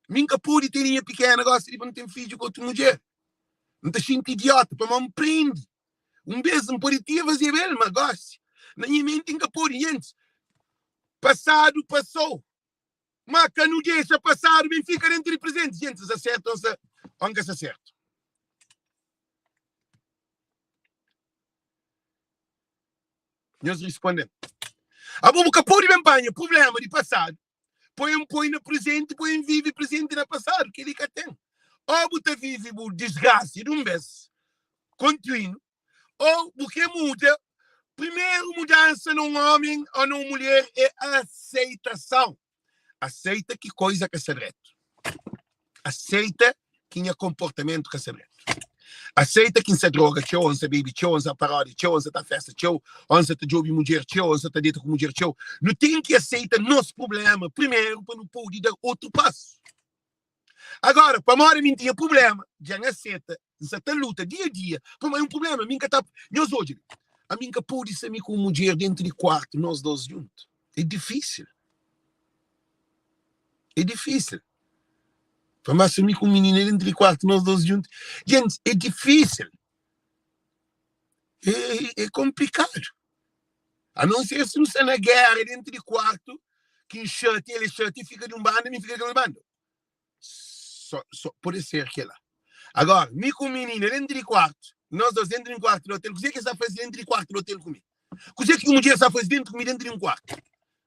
Speaker 1: Mi N ka pode tene nha pikena gósi di pa N ten fidju ku otu mudjer. N ta xinti idiota pamodi N prende. Un bês N pode tinha fazeba el, ma gósi na nha menti N ka pode. Gentis, pasadu pasou, ma ka nu dexa pasadu ben fika dentu di prezenti. Gentis, N sta sertu ô N sta ô N ka sta sertu? Nhos responde-m, Abo bu ka pode ben panha prubléma di pasadu poi N poi na prezenti, poi N vive prezenti na pasadu. Kel-li ka ten. Ô bu ta vive bu disgrasa di un bês kontinu, ô bu krê muda. Primeru mudansa na un ómi ô na un mulher é aseitason. Aseita ki koiza ka sta dretu. Aseita ki nha konportamentu ka sta dretu. Aseita ki N sta droga txeu, ô N sta bebe txeu, ô N sta paródia txeu, ô N sta ta festa txeu, ô N sta ta djobe mudjer txeu, ô N sta ta deta ku mudjer txeu. Nu ten ki aseita nos prubléma primeru pa nu pode da otu pasu. Agora, pamodi mi N tinha prubléma, dja N aseta, N sta ta luta dia-dia pamodi é un prubléma. Mi N ka ta. Nhos odja li, ami N ka pode sta mi ku un mudjer déntu di kuartu, nos dôs djuntu. É difísil. É difísil. Pa más mi ku minina dentro di kuartu, nós dôs djuntu. Gente, é difísil. É, é komplikadu. A não ser se nu sta na guerra dentro di kuartu, ki N xatia, el xatia, fika di un banda, mi fika di kel banda. Só, só, pode ser kel la. Agora, mi ku minina dentro di kuartu, nós dôs dentro di un kuartu di hotel, kuzê ki el sta faze dentro di kuartu di hotel ku mi? Kuzê ki un mudjer sta faze dentro ku mi dentro di un kuartu?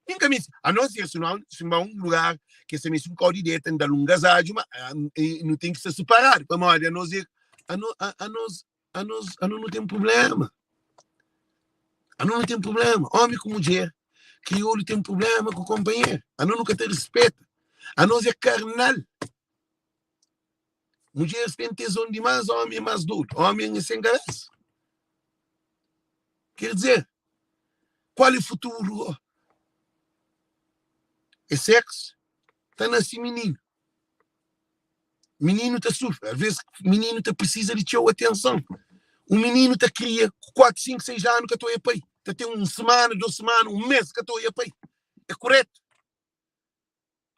Speaker 1: Nin ka meste. A não ser se não, se ba un lugar ke sa meste un kau di deta, N da-l un gazadju, ma nu ten ki sta separadu, pamodi anos é, ano, anos, anos, anos nu ten prubléma. Anos nu ten prubléma. Ómi ku mudjer, kriolu ten prubléma ku konpanheru. Anos nu ka ta rispeta. Anos é karnal. Mudjeres ten tezon dimás, ómi é más dodu. Ómi é sen kabésa. Quer dizer, qual é futuro? É sexo? Ta nasce menino. Menino ta sufre. Às vezes, menino ta precisa de txeu atenção. Um menino ta cria 4, 5, 6 anos ka ta oia pai. Ta tem um semana, duas semanas, um mês ka ta oia pai. É correto?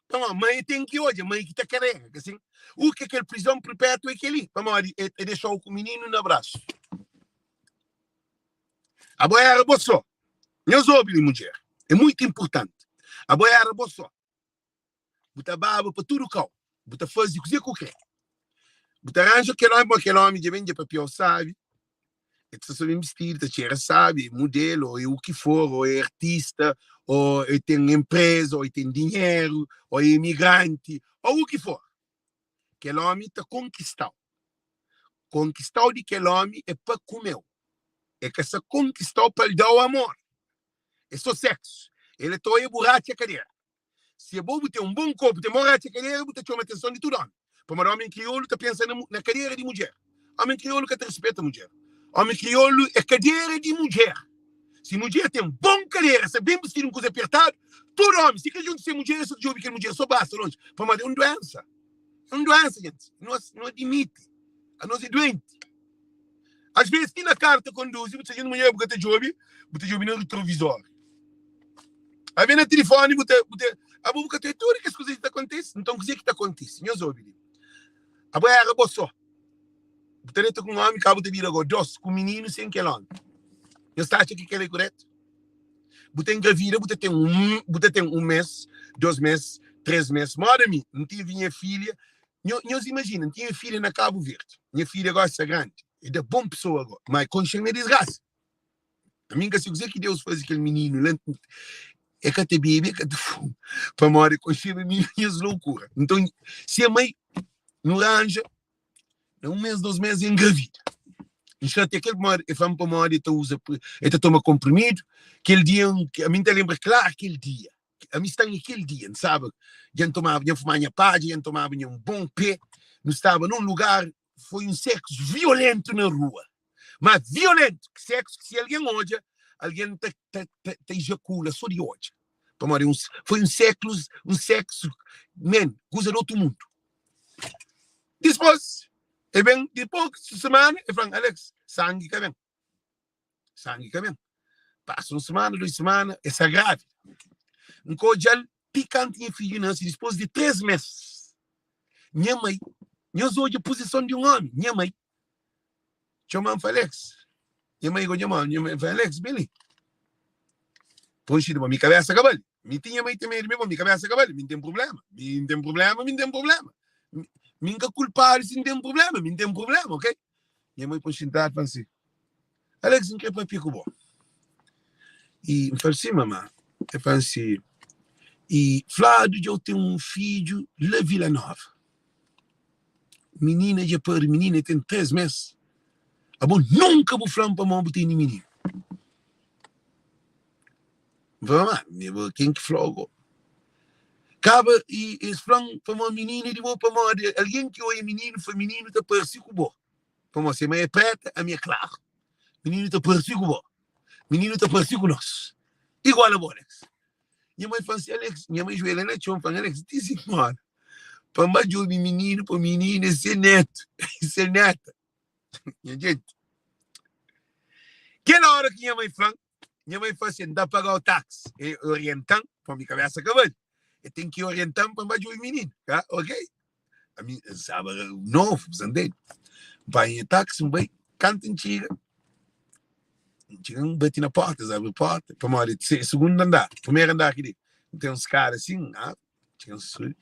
Speaker 1: Pamodi mãe tem ki odja, mãe ki ta karega, ka sin? U ke kel prizon perpétua é kel-li, pamodi e ta dexa-u ku mininu na brasu. Abo éra bo sô. Nhos obi li, mudjer, é muitu inpurtanti. Abo éra bo sô. Bu ta baba pa tudu kau, bu ta faze kuzê ku krê. Bu ta ranja kel ómi, pamodi kel ómi dja ben dja papia-u sábi, el ta sta ben bistidu, ta txera sábi, é mudelu, ô é u ki for, ô é artista, ô el ten enpreza, ô el ten dinheru, ô é imigranti, ô u ki for. Kel ómi ta konkista-u. Konkista-u di kel ómi é pa kume-u. El ka sta konkista-u pa el da-u amor. É sô séksu. El ta oia bu ratxa kadera. Si abo bu ten un bon korpu, ten bon ratxa kadera, bu ta txoma atenson di tudu ómi. Pamodi ómi kriolu ta pensa na, na kadera di mudjer. Ómi kriolu ka ta rispeta mudjer. Ómi kriolu é kadera di mudjer. Si mudjer ten bon kadera, sta ben bistidu, un kuza apertadu, tudu ómi, si ka djuntu se mudjer, es ta djobe kel mudjer so basta lonji. Pamodi é un duensa. É un duensa, gentis. Nos nu adimiti. Anos é duenti. Às vezes, ti na karta konduzi, bu ta djuntu mulher, bu ka ta djobe, bu ta djobe na retrovizor. Abe na tilifoni, bu ta, bu ta, abo bu ka ta tudu kes kuza ki ta kontise. Nton, kuzê ki ta kontise? Nhos obi li. Abo era bo só. Bu ta deta ku un omi, ka bu ta bira go dos, ku mininu sen kel omi. Nhos ta atxa ki kel é kuretu? Bu ta engravida, bu ta ten un, bu ta ten un mês, dos mês, três mês. Moda mi, N tive nha filha, Nho, nhos imajina, N tinha filha na Kabu Verdi. Nha filha gósi sta grandi. E da bon pesoa gó. Ma e konxe-m na disgrasa. Ami N ka se kuzê ki Deus faze kel mininu la. E ka ta bebe, e ka ta fuma. Pamodi e konxeba mi na nhas lokura. Nton, se mai, nu ranja, na un mês, dos mês, e engravida. N xatia kel pamodi, e fla-m pamodi e ta uza, e ta toma konprimidu. Kel dia, ami N ta lenbra klar kel dia. Ami sta nha kel dia, N staba, dja N tomaba, dja N fumaba nha padja, dja N tomaba nha un bon pé, nu staba nun lugar, foi un seksu violentu na rua, ma violentu, ki seksu ki si algen odja, algen ta, ta, ta, ta ijakula so di odja. Pamodi un, foi un séklus, un seksu, men, kuza di otu mundu. Dispôs, e ben, di poku semana, e fla-m, Alex, sangi ka ben. Sangi ka ben. Pasa un semana, dois semana, e sta grávida. N ka odja-l ti kantu nha fidju nase, dispôs di três mês. Nha mai, nhos odja puzison di un ómi, nha mai txoma-m, fla, Alex, nha mai ku nha mame, nha mai fla, Alex, ben li. Pon xinti, mi kabésa ka bali. Mi ti nha mai ten medu di mi, mi kabésa ka bali, mi N ten prubléma, mi N ten prubléma, mi N ten prubléma. Mi N ka kulpadu si N ten prubléma, mi N ten prubléma, ok? Nha mai pon xintadu, fla-m si, Alex, N kre papia ku bo. I N fla-l si, mamá. El fla-m si, i fladu dja-u ten un fidju la Vila Nova. Minina dja pari minina, el ten 3 mes. Abo nunka bu fla-m pamodi bu tene mininu. N fla, mamá, mi bo ken ki fla-u go? Kaba i es fla-m pamodi mininu é di bo, pamodi algen ki oia mininu fla mininu ta parse ku bo. Pamodi se mai é preta, ami é klaru. Mininu ta parse ku bo. Mininu ta parse ku nos. Igual a bo, Alex. Nha mai fla-m si, Alex, nha mai juelha na txon, fla-m, Alex, ti sinhora, pa N ba djobe mininu, pa mininu é se netu, se neta. Nha jenti, kel óra ki nha mai fla-m, Nha mai fla si, N ta paga-u taksi. E orienta-m, pa mi kabésa ka bali. E ten ki orienta-m pa N ba djobe mininu. Ka, ok. Ami, N staba novu, bu sa ntende? N panha nha taksi, N bai. Kantu N txiga, N txiga, N bati na pórta, es abri pórta, pamodi é sugundu andar, primeru andar ki di, N ten un skada sin, N abri, txiga, N subi.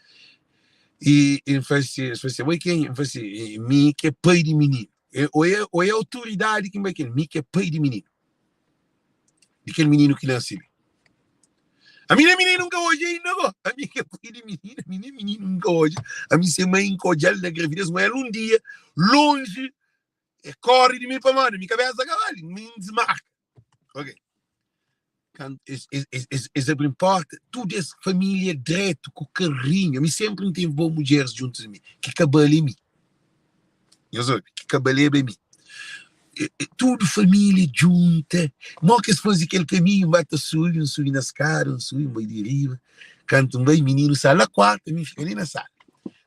Speaker 1: I N fla si, es fla si, abo é kenha? N fla si, é mi ki é pai di mininu. Ô é autoridadi ki N bai ku el? Mi ki é pai di mininu. Di kel mininu ki nase li. Ami nen mininu N ka odja inda go. Ami ki é pai di mininu, ami nen mininu N ka odja. Ami se mai N ka odja-l na gravidez, ma el un dia, lonji, e kóre di mi pamodi mi kabésa ka bali, mi N dismarka. Ok. Kantu es, es, es, es, es abri-m porta, tudu es família dretu, ku karinhu. Ami sénpri N tevi bon mudjeris djuntu di mi, ki ka bale mi. Nhos obi, ki ka baleba é mi. Tudu família djunta. Mó ki es faze kel kaminhu, N ba ta subi, N subi na skada, N subi, N bai di riba. Kantu N bai, mininu sta la kuartu, ami N fika li na sala.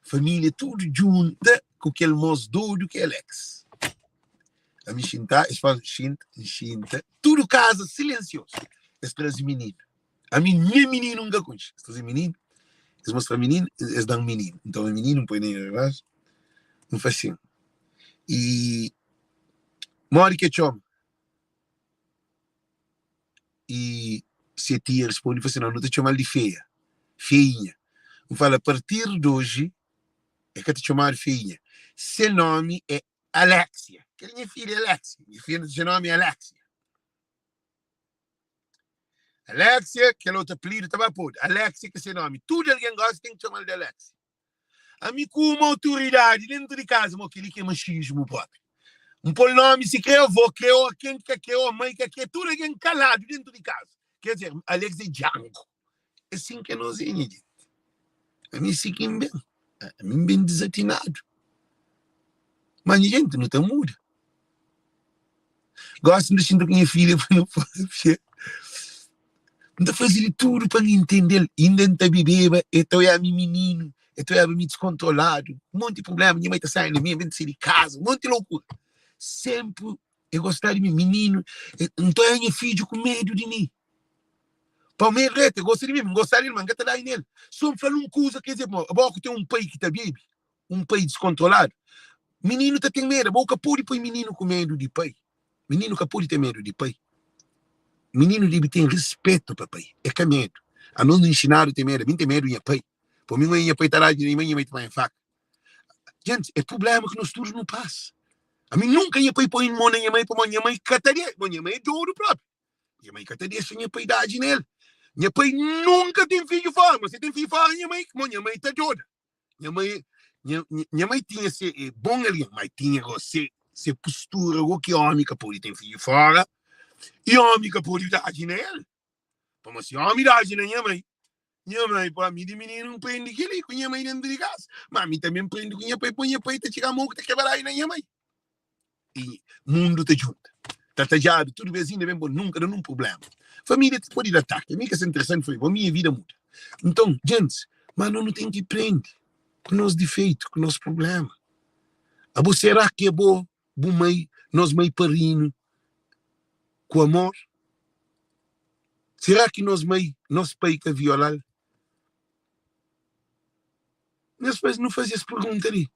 Speaker 1: Família tudu djunta ku kel mos dodu ki é Alex. Ami xinta, es fla, xinta, N xinta. Tudu kaza silensiozu. Es traze mininu. Ami nen mininu N ka konxe. Es traze mininu, es mostra mininu, es da-m mininu. N toma mininu, N poi na nha brasu, N fla sin, I modi ki e txoma? I se tia responde, fla sin, No, nu ta txoma-l di Feia, Feinha. N fala, Apartir di oji, e ka ta txomadu Feinha. Se nomi é Alexia. Kel nha filha Alexia. Nha filha se nomi é Alexia. Alexia, kel otu apelidu ta ba podu. Alexia ki se nomi. Tudu algen gosi ten ki txoma-l di Alexia. Ami ku uma autoridadi dentu di kaza, mo kel-li ki é maxismu propi. N pô-l nomi si kre avó kre ô ken ki ka kre ô mai ka kre, tudu algen kaladu dentu di kaza. Ker dizer, Alex é Django. É sin ki nos é, nha jenti. Ami si ki N ben. Ami N ben dizatinadu. Má nha jenti, nu ta muda. Gosi N ta xinta ku nha filha pa nu papia. N ta faze di tudu pa N intende-l. Inda N ta bebeba, el ta oiaba mi mininu, el ta oiaba mi diskontroladu, un monti prubléma, nha mai ta sai na mi, N ben ta sai di kaza, un monti lokura. Sénpri el gostaba di mi, mininu. N ta oiaba nha fidju ku medu di mi. Pa mi el reta, el gosta di mi, N gosta di el, ma N ka ta da nel. So N fla-l un kuza, ker dizer, abo ku ten un pai ki ta bebe, un pai diskontroladu, mininu ta ten medu. Abo ka pode poi mininu ku medu di pai. Mininu ka pode ten medu di pai. Mininu debe ten rispetu pa pai, é ka medu. Anos nu inxinadu ten medu. Ami N ten medu di nha pai. Pa mi, nha pai ta dadji na mi, nha mai ta panha faka. Jenti, é prubléma ki nos tudu nu pasa. Ami nunka nha pai poi mon na nha mai, pamodi nha mai ka ta dexa. Nha mai é dodu propi. Nha mai ka ta dexa nha pai dadji na el. Nha pai nunka ten fidju fora, ma si el ten fidju fora, nha mai, nha mai ta doda. Nha mai, nha, nha mai tinha se eh, bon algen, mas tinha go se, se postura go ki omi ka pode ten fidju fora e omi ka pode daji na el. Pamodi si omi daji na nha mai, nha mai pa mi di mininu N prende kel-li ku nha mai dentu di kasa. Ma mi tanbe N prende ku nha pai, poi nha pai ta txiga mo ki ta kebra daji na nha mai. E mundu ta djunta. Ta tadjadu tudu bes inda ben bo nunka da nun prublema. Família ti pode da ataki. Ami ka sta interesanti fla bo minha vida muda. Nton, gentis, ma no nu ten ki prende ku nos difeitu, ku nos prublema. Abo sera ki abo bu mai, nos mai parinu ku amor? Sera ki nos mai, nos pai ka violal? Nhos faz, nu faze es pergunta li.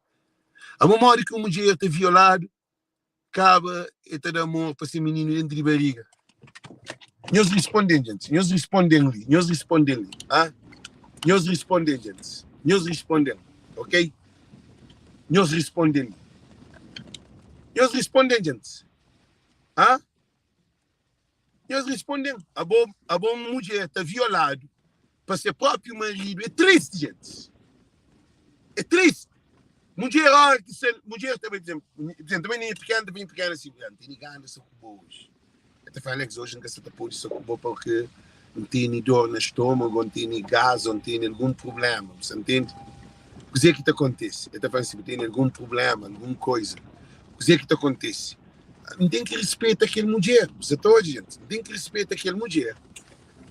Speaker 1: Abo modi ki un mudjer ta violadu kaba e ta da amor pa se mininu dentru di bariga? Nhos risponden, gentis. Nhos risponden li. Nhos risponden li. Ah? Nhos risponden, gentis. Nhos risponden. Ok? Nhos risponden li. Nhos risponden, gentis. Ah? Nhos risponden. Abo, abo un mudjer ta violadu pa se própi maridu. É tristi, gentis. É tristi. Mudjer, ora ki se, mudjer ta bai, por exemplo, também nem é pequena, também é pequena assim, não tem gana sa ku bo hoje. Eu te falo, Alex, hoje nunca se te pode sa ku bo porque não tem dor no estômago, não tem gás, não tem algum problema, você entende? O que é que te acontece? Eu te falo assim, tem algum problema, alguma coisa. O que é que te acontece? N ten ki rispeta kel mudjer. Bu sa ta odja, jenti? N ten ki rispeta kel mudjer.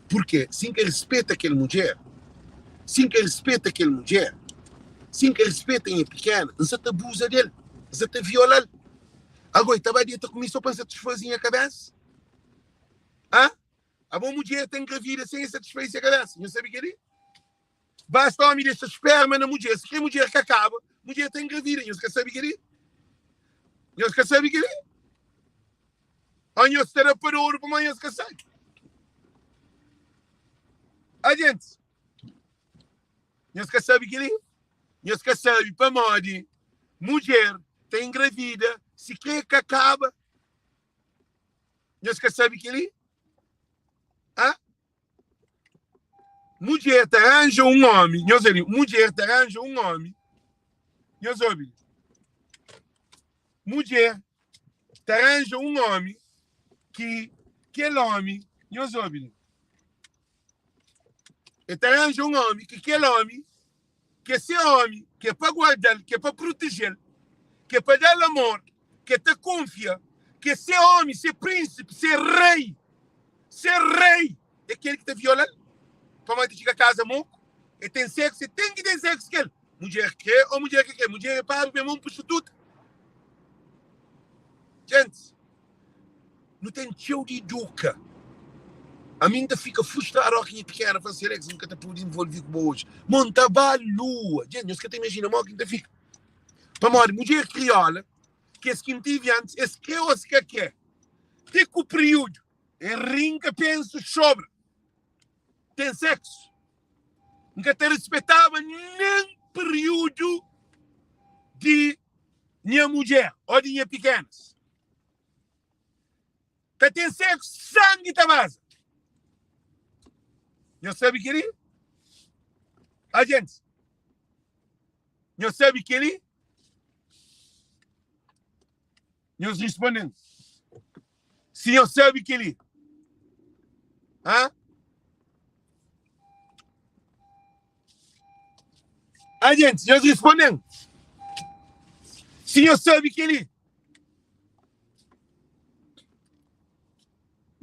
Speaker 1: Purkê si N ka rispeta kel mudjer, si N ka rispeta kel mudjer, si N ka rispeta nha pikena, N sa ta abuza del, N sa ta viola-l. Agó, e ta ba deta ku mi sô pa N satisfaze nha kabésa? Hã? Abo mudjer ta engravida sen e satisfaze se kabésa? Nhos sabe kel-li? Basta omi dexa sperma na mudjer, si kre mudjer ka kaba, mudjer ta engravida. Nhos ka sabe keli? Nhos ka sabe keli? Ó nhos ta da pa dodu pamodi nhos ka sabe. A gentis, nhos ka sabe keli? Nhos ka sabe pamodi mudjer ta engravida si kre ka kaba? Nhos ka sabe keli? Ha? Mudjer ta ranja un omi, nhos obi, mudjer ta ranja un omi, nhos obi, mudjer ta ranja un omi ki kel omi, nhos obi, e ta ranja un omi ki kel omi ki é se omi, ki é pa guarda-l, ki é pa proteje-l, ki é pa da-l amor, ki é ta kunfia, ki é se omi, se prínsipi, se rei, se rei é kel ki ta viola-l, pamodi ta txiga kaza moku, e ten seksu, e ten ki ten seksu ku el, mudjer kre ô mudjer ka kre, mudjer é paga pa é un prostituta. Gentis, nu ten txeu di iduka. Ami N ta fika frustradu óras ki nha pikena fla si, Alex, N ka ta pode involve ku bo oji. Mo N ta ba lua. Dja, nhos ka ta imajina modi ki N ta fika. Pamodi mudjer kriola, kes ki N tive antis, es kre ô es ka kre, ti ku periudu, e rinka pensu sobra ten seksu. N ka ta rispetaba nen periudu di nha mudjer ô di nha pikenas. Ta ten seksu, sangi ta baza. Nhos sabe kel-li? A gentis, nhos sabe kel-li? Nhos responde-m si nhos sabe kel-li. Ha? A gentis, nhos responde-m si nhos sabe kel-li.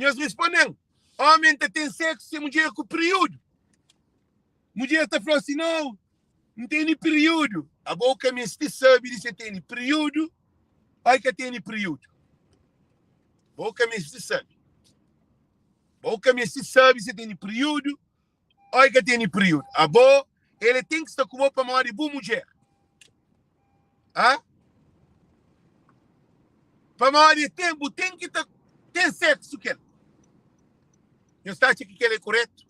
Speaker 1: Nhos responde-m, Omen ta ten seksu se mudjer ku periudu? Mudjer ta fla si, Nau, N tene periudu. Abo ka meste sabe di se tene periudu ô ka tene periudu. Bo ka meste sabe. Bo ka meste sabe se tene periudu ô ka tene periudu. Abo, ele ten ki sta ku bo pamodi bu mudjer. Ha? Pamodi ten, bu ten ki ta ten seksu kel. Nhos ta atxa ki kel é koretu?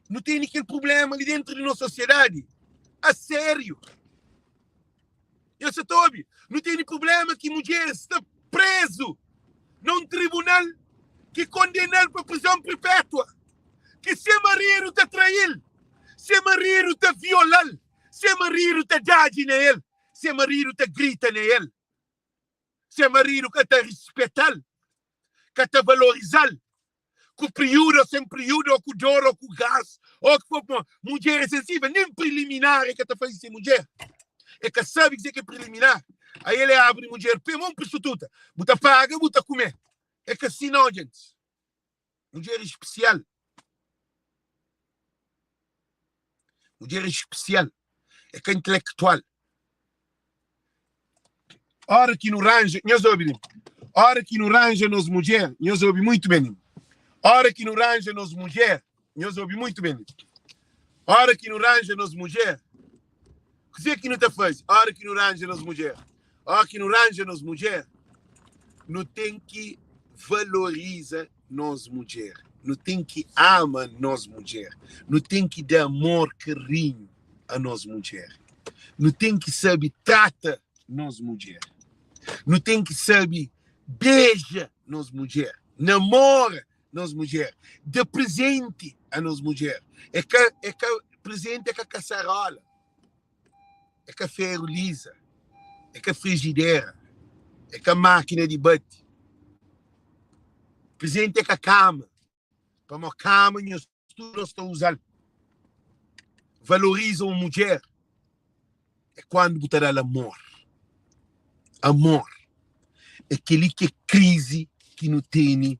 Speaker 1: Nu tene kel problema li dentru di nos sosiedadi a sériu. Nhos sa ta obi? Nu tene problema ki mudjeris sta prezu na un tribunal ki kondena-l pa prizon perpétua, ki se maridu ta trai-l, se maridu ta viola-l, se maridu ta dadji na el, se maridu ta grita na el, se maridu ka ta rispeta-l, ka ta valoriza-l, ku priudu ô sen priudu, ô ku dor ô ku gás, ô ki for pamodi mudjer é sensível, nen preliminar é ka ta faze se mudjer, é ka sabe kuzê ki é preliminar, aí el é abri mudjer pé mon prostituta, bu ta paga bu ta kume. É ka si nau, djentis. Mudjer é spesial. Mudjer é spesial. É ka intelektual. Ora ki nu ranja, nhos obi li. Ora ki nu ranja nos mudjer, nhos obi muitu ben li. Ora ki nu ranja nos mudjer, nhos obi muitu ben li. Ora ki nu ranja nos mudjer, kuzê ki nu ta faze? Ora ki nu ranja nos mudjer, ora ki nu ranja nos mudjer, nu ten ki valoriza nos mudjer, nu ten ki ama nos mudjer, nu ten ki da amor, karinhu a nos mudjer. Nu ten ki sabe trata nos mudjer. Nu ten ki sabe beja nos mudjer, namora nos mudjer, da prezenti a nos mudjer. É ka, é ka, prezenti é ka kasarola, é ka feru liza, é ka frijidera, é ka mákina di bate. Prezenti é ka kama. Pamó kama nhos tudu nhos ta uza-l. Valoriza un mudjer é kuandu bu ta da-l amor. Amor é kel-li ki é krizi ki nu tene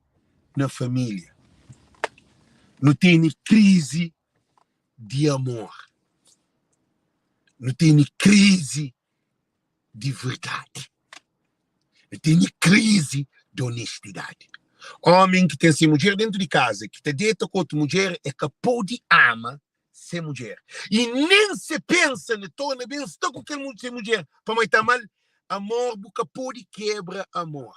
Speaker 1: na família. Nu tene krizi di amor. Nu tene krizi di verdadi. Nu tene krizi di onestidadi. Ómi ki ten se mudjer déntu di kaza, ki ta deta ku otu mudjer, e ka pode ama se mudjer. I nen se pensa na torna ben sta ku kel se mudjer pamodi ta ama-l. Amor, bu ka pode kebra amor.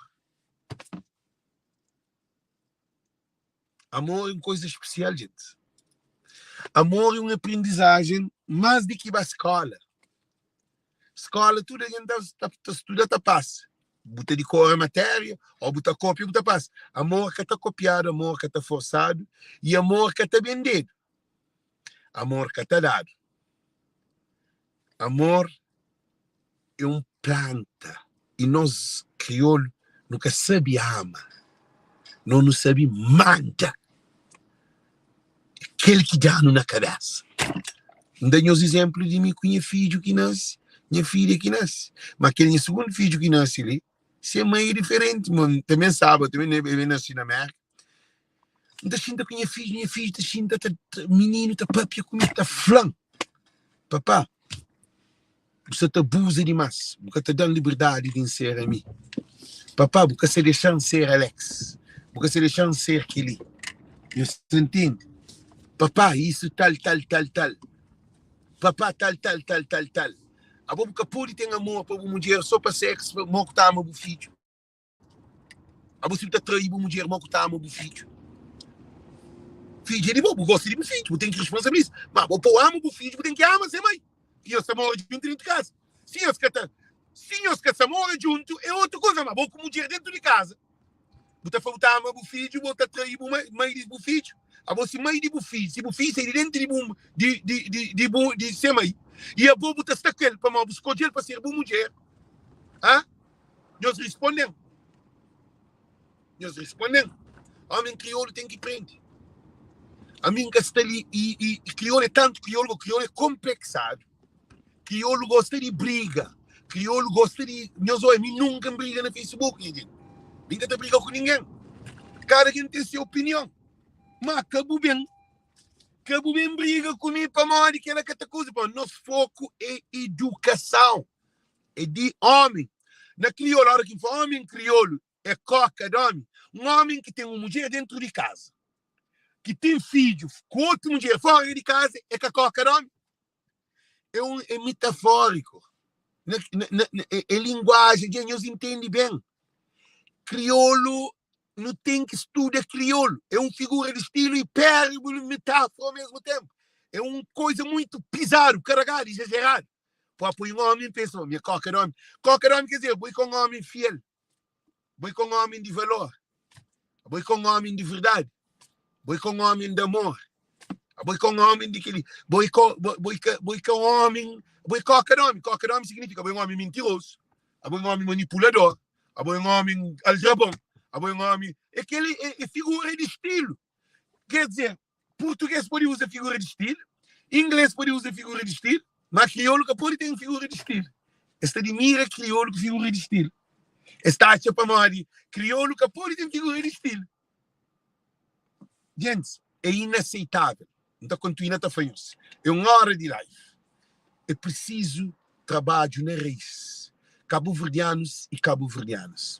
Speaker 1: Amor é un koza spesial, jenti. Amor é un aprendizajen más di ki ba skóla. Skóla tudu algen ta, ta, ta studa ta pasa. Bu ta dikora matéria ô bu ta kópia bu ta pasa. Amor ka ta kopiadu, amor ka ta forsadu i amor ka ta bendedu. Amor ka ta dadu. Amor é un planta i nos kriolu nu ka sabe ama, nos nu sabe manda. É kel ki da-nu na kabésa. N da nhos izénplu di mi ku nha fidju ki nase, nha fidja ki nase. Má kel nha sugundu fidju ki nase li, se mai é diferenti. Ma N tanbe staba, tanbe el nase na Mérka. N ta xinta ku nha fidju, nha fidju ta xinta, ta, ta, mininu ta pâpia ku mi, ta fla-m, Papá, bu sta ta abuza dimás, bu ka ta da-m liberdadi di N ser ami. Papá, bu ka sta dexa-m ser Alex, bu ka sta dexa-m ser kel-li. Nhos ta ntende? Papá, isu tal, tal, tal, tal. Papá, tal, tal, tal, tal, tal. Abo bu ka pode ten amor pa bu mudjer sô pa séksu, pa mo ku ta ama bu fidju. Abo si bu ta trai bu mudjer mo ku ta ama bu fidju. Fidju é di bo, bu gosta di bu fidju, bu ten ki responsabiliza. Ma bo pa ama bu fidju, bu ten ki ama se mai. Ki nhos ta mora djuntu dentu di kaza. Si nhos ka ta, si nhos ka sa mora djuntu é otu kuza, ma bo ku mudjer dentu di kaza, bu ta fla bu ta ama bu fidju, bo ta trai bu mai, mai di bu fidju. Abo si mai di bu fidju, si bu fidju sai di dentu di bu di di di di bu di se mai, i abo bu ta sta ku el pamodi bu skodje-l pa ser bu mudjer, ha? Nhos risponde-m. Nhos risponde-m. Omi kriolu ten ki prende. Ami N ka sta li i, i, i kriolu é tantu kriolu, kriolu é konpleksadu. Kriolu gosta di briga. Kriolu gosta di. Nhos oi, mi nunka N briga na Facebook, nha gente. Mi N ka ta briga ku ningen. Kada ken ten se opinion. Ma ka bu ben, ka bu ben briga ku mi pamodi kela ka ta kuza. Pamodi nos foku é idukasãu. É di ómi. Na kriolu, óra ki N fla ómi en kriolu, é kóka d'ómi. Un ómi ki ten un mudjer déntu di kaza, ki ten fidju ku otu mudjer fóra di kaza, é ka kóka d'ómi? É un é mitafóriku. Na, na, na, é, é linguajen, dja nhos intende ben. Kriolu Nu ten ki studa kriolu. É un figura di stilu, hipérbole, metáfora ao mesmu ténpu. É un koisa muitu pizadu, karagadu, izajeradu. Pa poi un ómi pensa, mi é kóka di ómi. Kóka di ómi ker dizer, bo é ka un ómi fiel, bo é ka un ómi di valor, bo é ka un ómi di verdadi, bo é ka un ómi di amor, bo é ka un ómi di kel-li, bo é ka, bo, bo é ka, bo é ka un ómi, bo é kóka di ómi. Kóka di ómi siginifika bo é un ómi mintirozu, abo é un ómi manipulador, Abo é un ómi aldrabon, abo é un ómi. É kel é, é figura di stilu. Quer dizer, purtugês pode uza figura di stilu, inglês pode uza figura di stilu, má kriolu ka pode ten figura di stilu. Es ta dimira kriolu ku figura di stilu. Es ta atxa pamodi kriolu ka pode ten figura di stilu. Gentis, é inaseitável. N ta kontinua ta fla nhos. É un óra di live. É prisizu trabadju na rais. Kabuverdianus y kabuverdianas,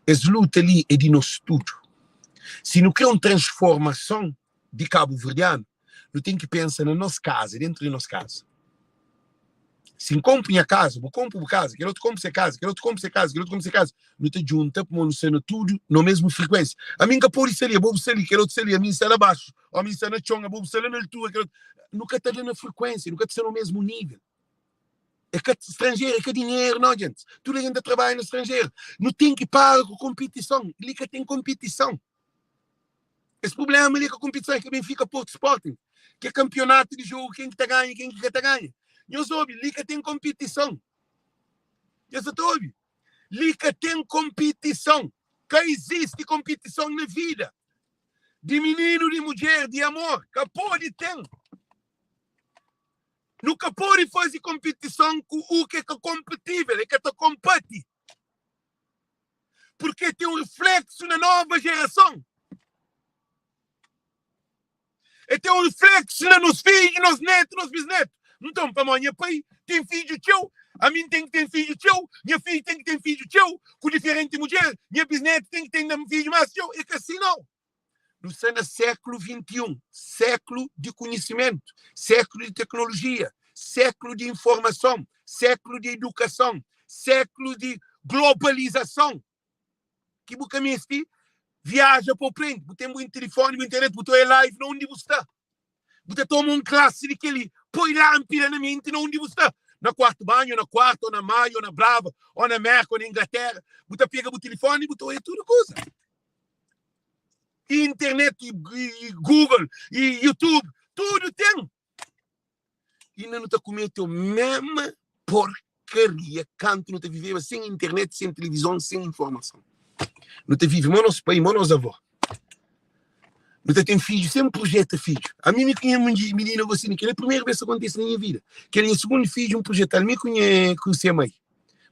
Speaker 1: es luta li é di nos tudu. Si nu kre un transformason di kabuverdianu, nu ten ki pensa na nos kaza, dentu di nos kaza. Si N konpo nha kaza, bu konpo bu kaza, kel otu konpo se kaza, kel otu konpo se kaza, kel otu konpo se kaza, nu ta djunta pamodi nu sta na tudu na mesmu frikuénsia. Ami N ka pode sta li, abo bu sta li, kel otu sta li, ami N sta la baxu, ô ami N sta na txon, abo bu sta la na altura, kel otu. Nu ka ta da na frikuénsia, nu ka ta sta na mesmu nível. É ka stranjeru, é ka dinheru, nau djentis. Tudu algen ta trabadja na stranjeru. Nu ten ki para ku konpitison. Li ka ten konpitison. Es prubléma li é ka konpitison, é ka Benfika, Porto, Sporting, ki é kanpionatu di jogu, ken ki ta ganha, ken ki ka ta ganha. Nhos obi, li ka ten konpitison. Nhos sa ta obi? Li ka ten konpitison. Ka izisti konpitison na vida di mininu, di mudjer, di amor. Ka pode ten. Nu ka pode faze konpitison ku u ki é ka konpetível, é ka ta konpati. Porque tem um reflexo na nova geração. E tem um reflexo na nos filhos, nos netos, nos bisnetos. Então, pamodi nha pai tem fidju txeu, ami N ten ki ten fidju txeu, nha fidju ten ki ten fidju txeu, ku diferenti mudjer, nha bisnetu ten ki ten fidju más txeu. É ka si nau. Nu sta na séklu 21, séklu di konhisimentu, séklu di teknolojia, séklu di informason, séklu di edukason, séklu di globalizason ki bu ka meste viaja pa bu prende. Bu ten bu telefoni, bu internet, bu ta oia live na undi bu sta. Bu ta toma un klasi di kel-li, poi lánpida na menti na undi bu sta, na kuartu banhu, na kuartu, ô na Maio, ô na Brava, ô na Merka, ô na Inglatéra. Bu ta pega bu telefoni, bu ta oia tudu kuza. I internet, i Google, i YouTube, tudu ten. Inda nu ta kumete o mema porkaria kantu nu ta viveba sen internet, sen tilivizon, sen informason. Nu ta vive mo nos pai, mo nos avó. Nu ta ten fidju sen projeta fidju. Ami mi ku nha minina gosi ni kel é primeru bes ta kontise na nha vida. Kel nha sugundu fidju N projetal mi ku nha ku se mai.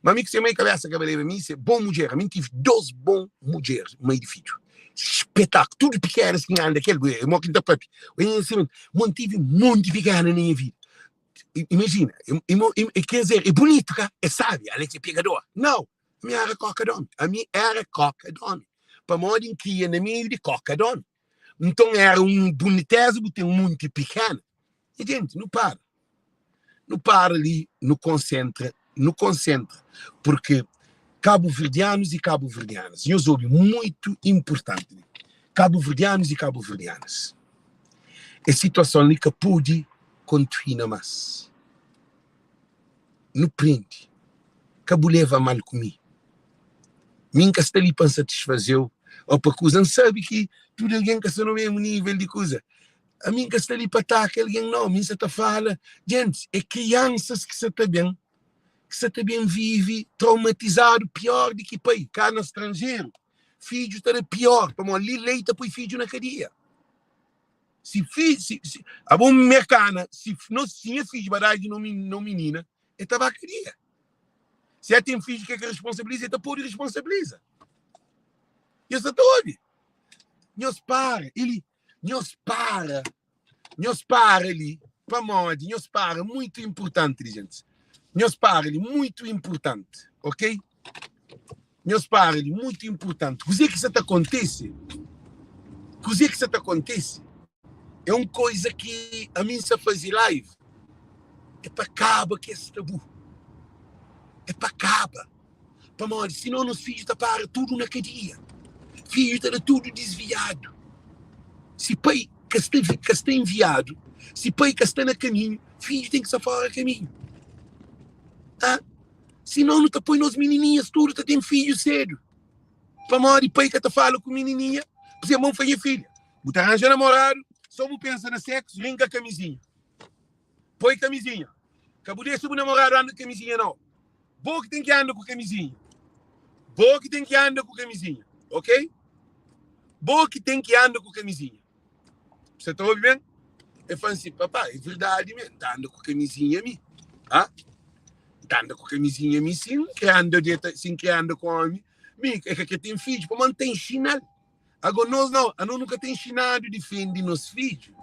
Speaker 1: Ma mi ku se mai kabesa ka baleba mi se bon mudjer. Ami N tive dos bon mudjer mai di fidju. Spetaku. Tudu pikenas ki N anda kel mo ki N ta papia. Mo N tive monti pikena na nha vida. Imajina, quer dizer, é bunitu ka? É sabi, Alex é pegador. Nau, ami era koka d'omi. Ami era koka d'omi. Pamodi N kria na meiu di koka d'omi. Nton era un buniteza bu ten munti pikena. E jenti, nu para. Nu para li, nu konsentra, nu konsentra. Porque kabuverdianus e kabuverdianas, nhos obi, muitu inpurtanti li. Kabuverdianus e kabuverdianas, es situason li ka pudi kontinua mas. Nu prende, ka bu leva mal ku mi. Mi N ka sta li pa N satisfaze-u ô pa kuza. N sabe ki tudu algen ka sta na mésmu nível di kuza. Ami N ka sta li pa ataka algen, nau. Mi N sa ta fala, gentis, é kriansas ki sa ta ben, ki sa ta ben vive traumatizadu piór di ki pai. Ka na stranjeru, fidju ta da piór, pamodi li lei ta poi fidju na kadia. Si fi, si, si, abo merkana, si, no, si nha fidju ba dadu na un minina, el ta ba kadia. Si el ten fidju ki el ka responsabiliza, el ta pode responsabiliza. Nhos sa ta obi? Nhos para, eli, nhos para, nhos para li, pamodi nhos para, muitu inpurtanti li, gentis. Nhos para li, muitu inpurtanti, ok? Nhos para li, mutu inpurtanti. Kuzê ki sa ta kontise? Kuzê ki sa ta kontise? É un koiza ki ami N sa faze live é pa kaba ku es tabu. É pa kaba. Pamodi sinon nos fidju ta para tudu na kadia. Fidju ta da tudu disviadu. Si pai ka sta ka sta enviadu, si pai ka sta na kaminhu, fidju ten ki sta fora kaminhu. Ah? Sinon nu ta poi nos minininhas tudu ta ten fidju sedu. Pamodi pai ka ta fala ku minininha, p'se mon fla nha filha, bu ta ranja namoradu, so bu pensa na seksu, rinka kamizinha. Poi kamizinha. Ka bu dexa bu namoradu anda ku kamizinha nau. Bo ki ten ki anda ku kamizinha. Bo ki ten ki anda ku kamizinha, ok? Bo ki ten ki anda ku kamizinha. Sa ta obi ben? El fla si, papá, é verdadi me, N ta anda ku kamizinha mi. Ha? N ta anda ku kamizinha mi si N kre anda deta, si N kre anda ku omi. Mi e ka kre ten fidju pamodi N ta inxina-l. Ago nos nau, anos nu ka ta inxinadu difende nos fidju,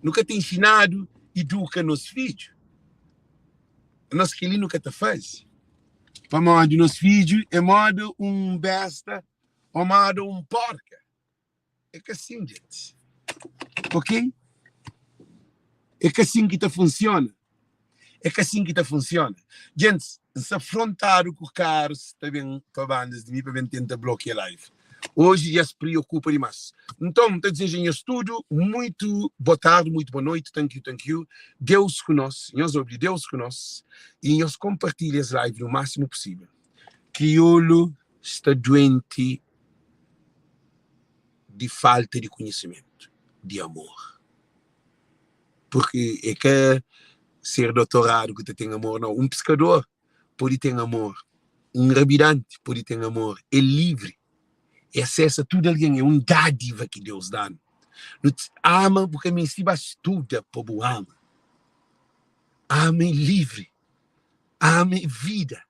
Speaker 1: nu ka ta inxinadu iduka nos fidju. Anos kel-li nu ka ta faze pamodi nos fidju é moda un besta ô moda un porka. É ka sin, djentis. Ok? É ka sin ki ta funsiona. É ka sin ki ta funsiona. Djentis, N sta frontadu ku karus ta ben pa bandas di mi pa ben tenta blokia live. Oji dja es priokupa dimas. Nton, N ta dizeja nhos tudu muitu bo tardi, muitu bo noiti. Thank you, thank you. Deus ku nos. Nhos obi Deus ku nos. I nhos konpartilha es live no másimu pusível. Kriolu sta duenti di falta di konhisimentu, di amor. Purki é ka ser dotoradu ki ta ten amor, nau. Un piskador pode ten amor, un rabidanti pode ten amor. É livri, é asesa tudu algen, é un dádiva ki Deus da-nu. Nu ama, bu ka meste ba studa pa bu ama. Ama é livri, ama é vida.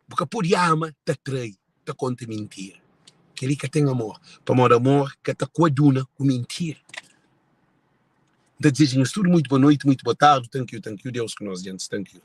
Speaker 1: Bu ka pode ama ta trai, ta konta mintira. Kel-li ka ten amor, pamodi amor ka ta kuaduna ku mintira. N ta dizeja nhos tudu muitu boa noiti, muitu boa tardi. Thank you, thank you. Deus ku nos, djentis. Thank you.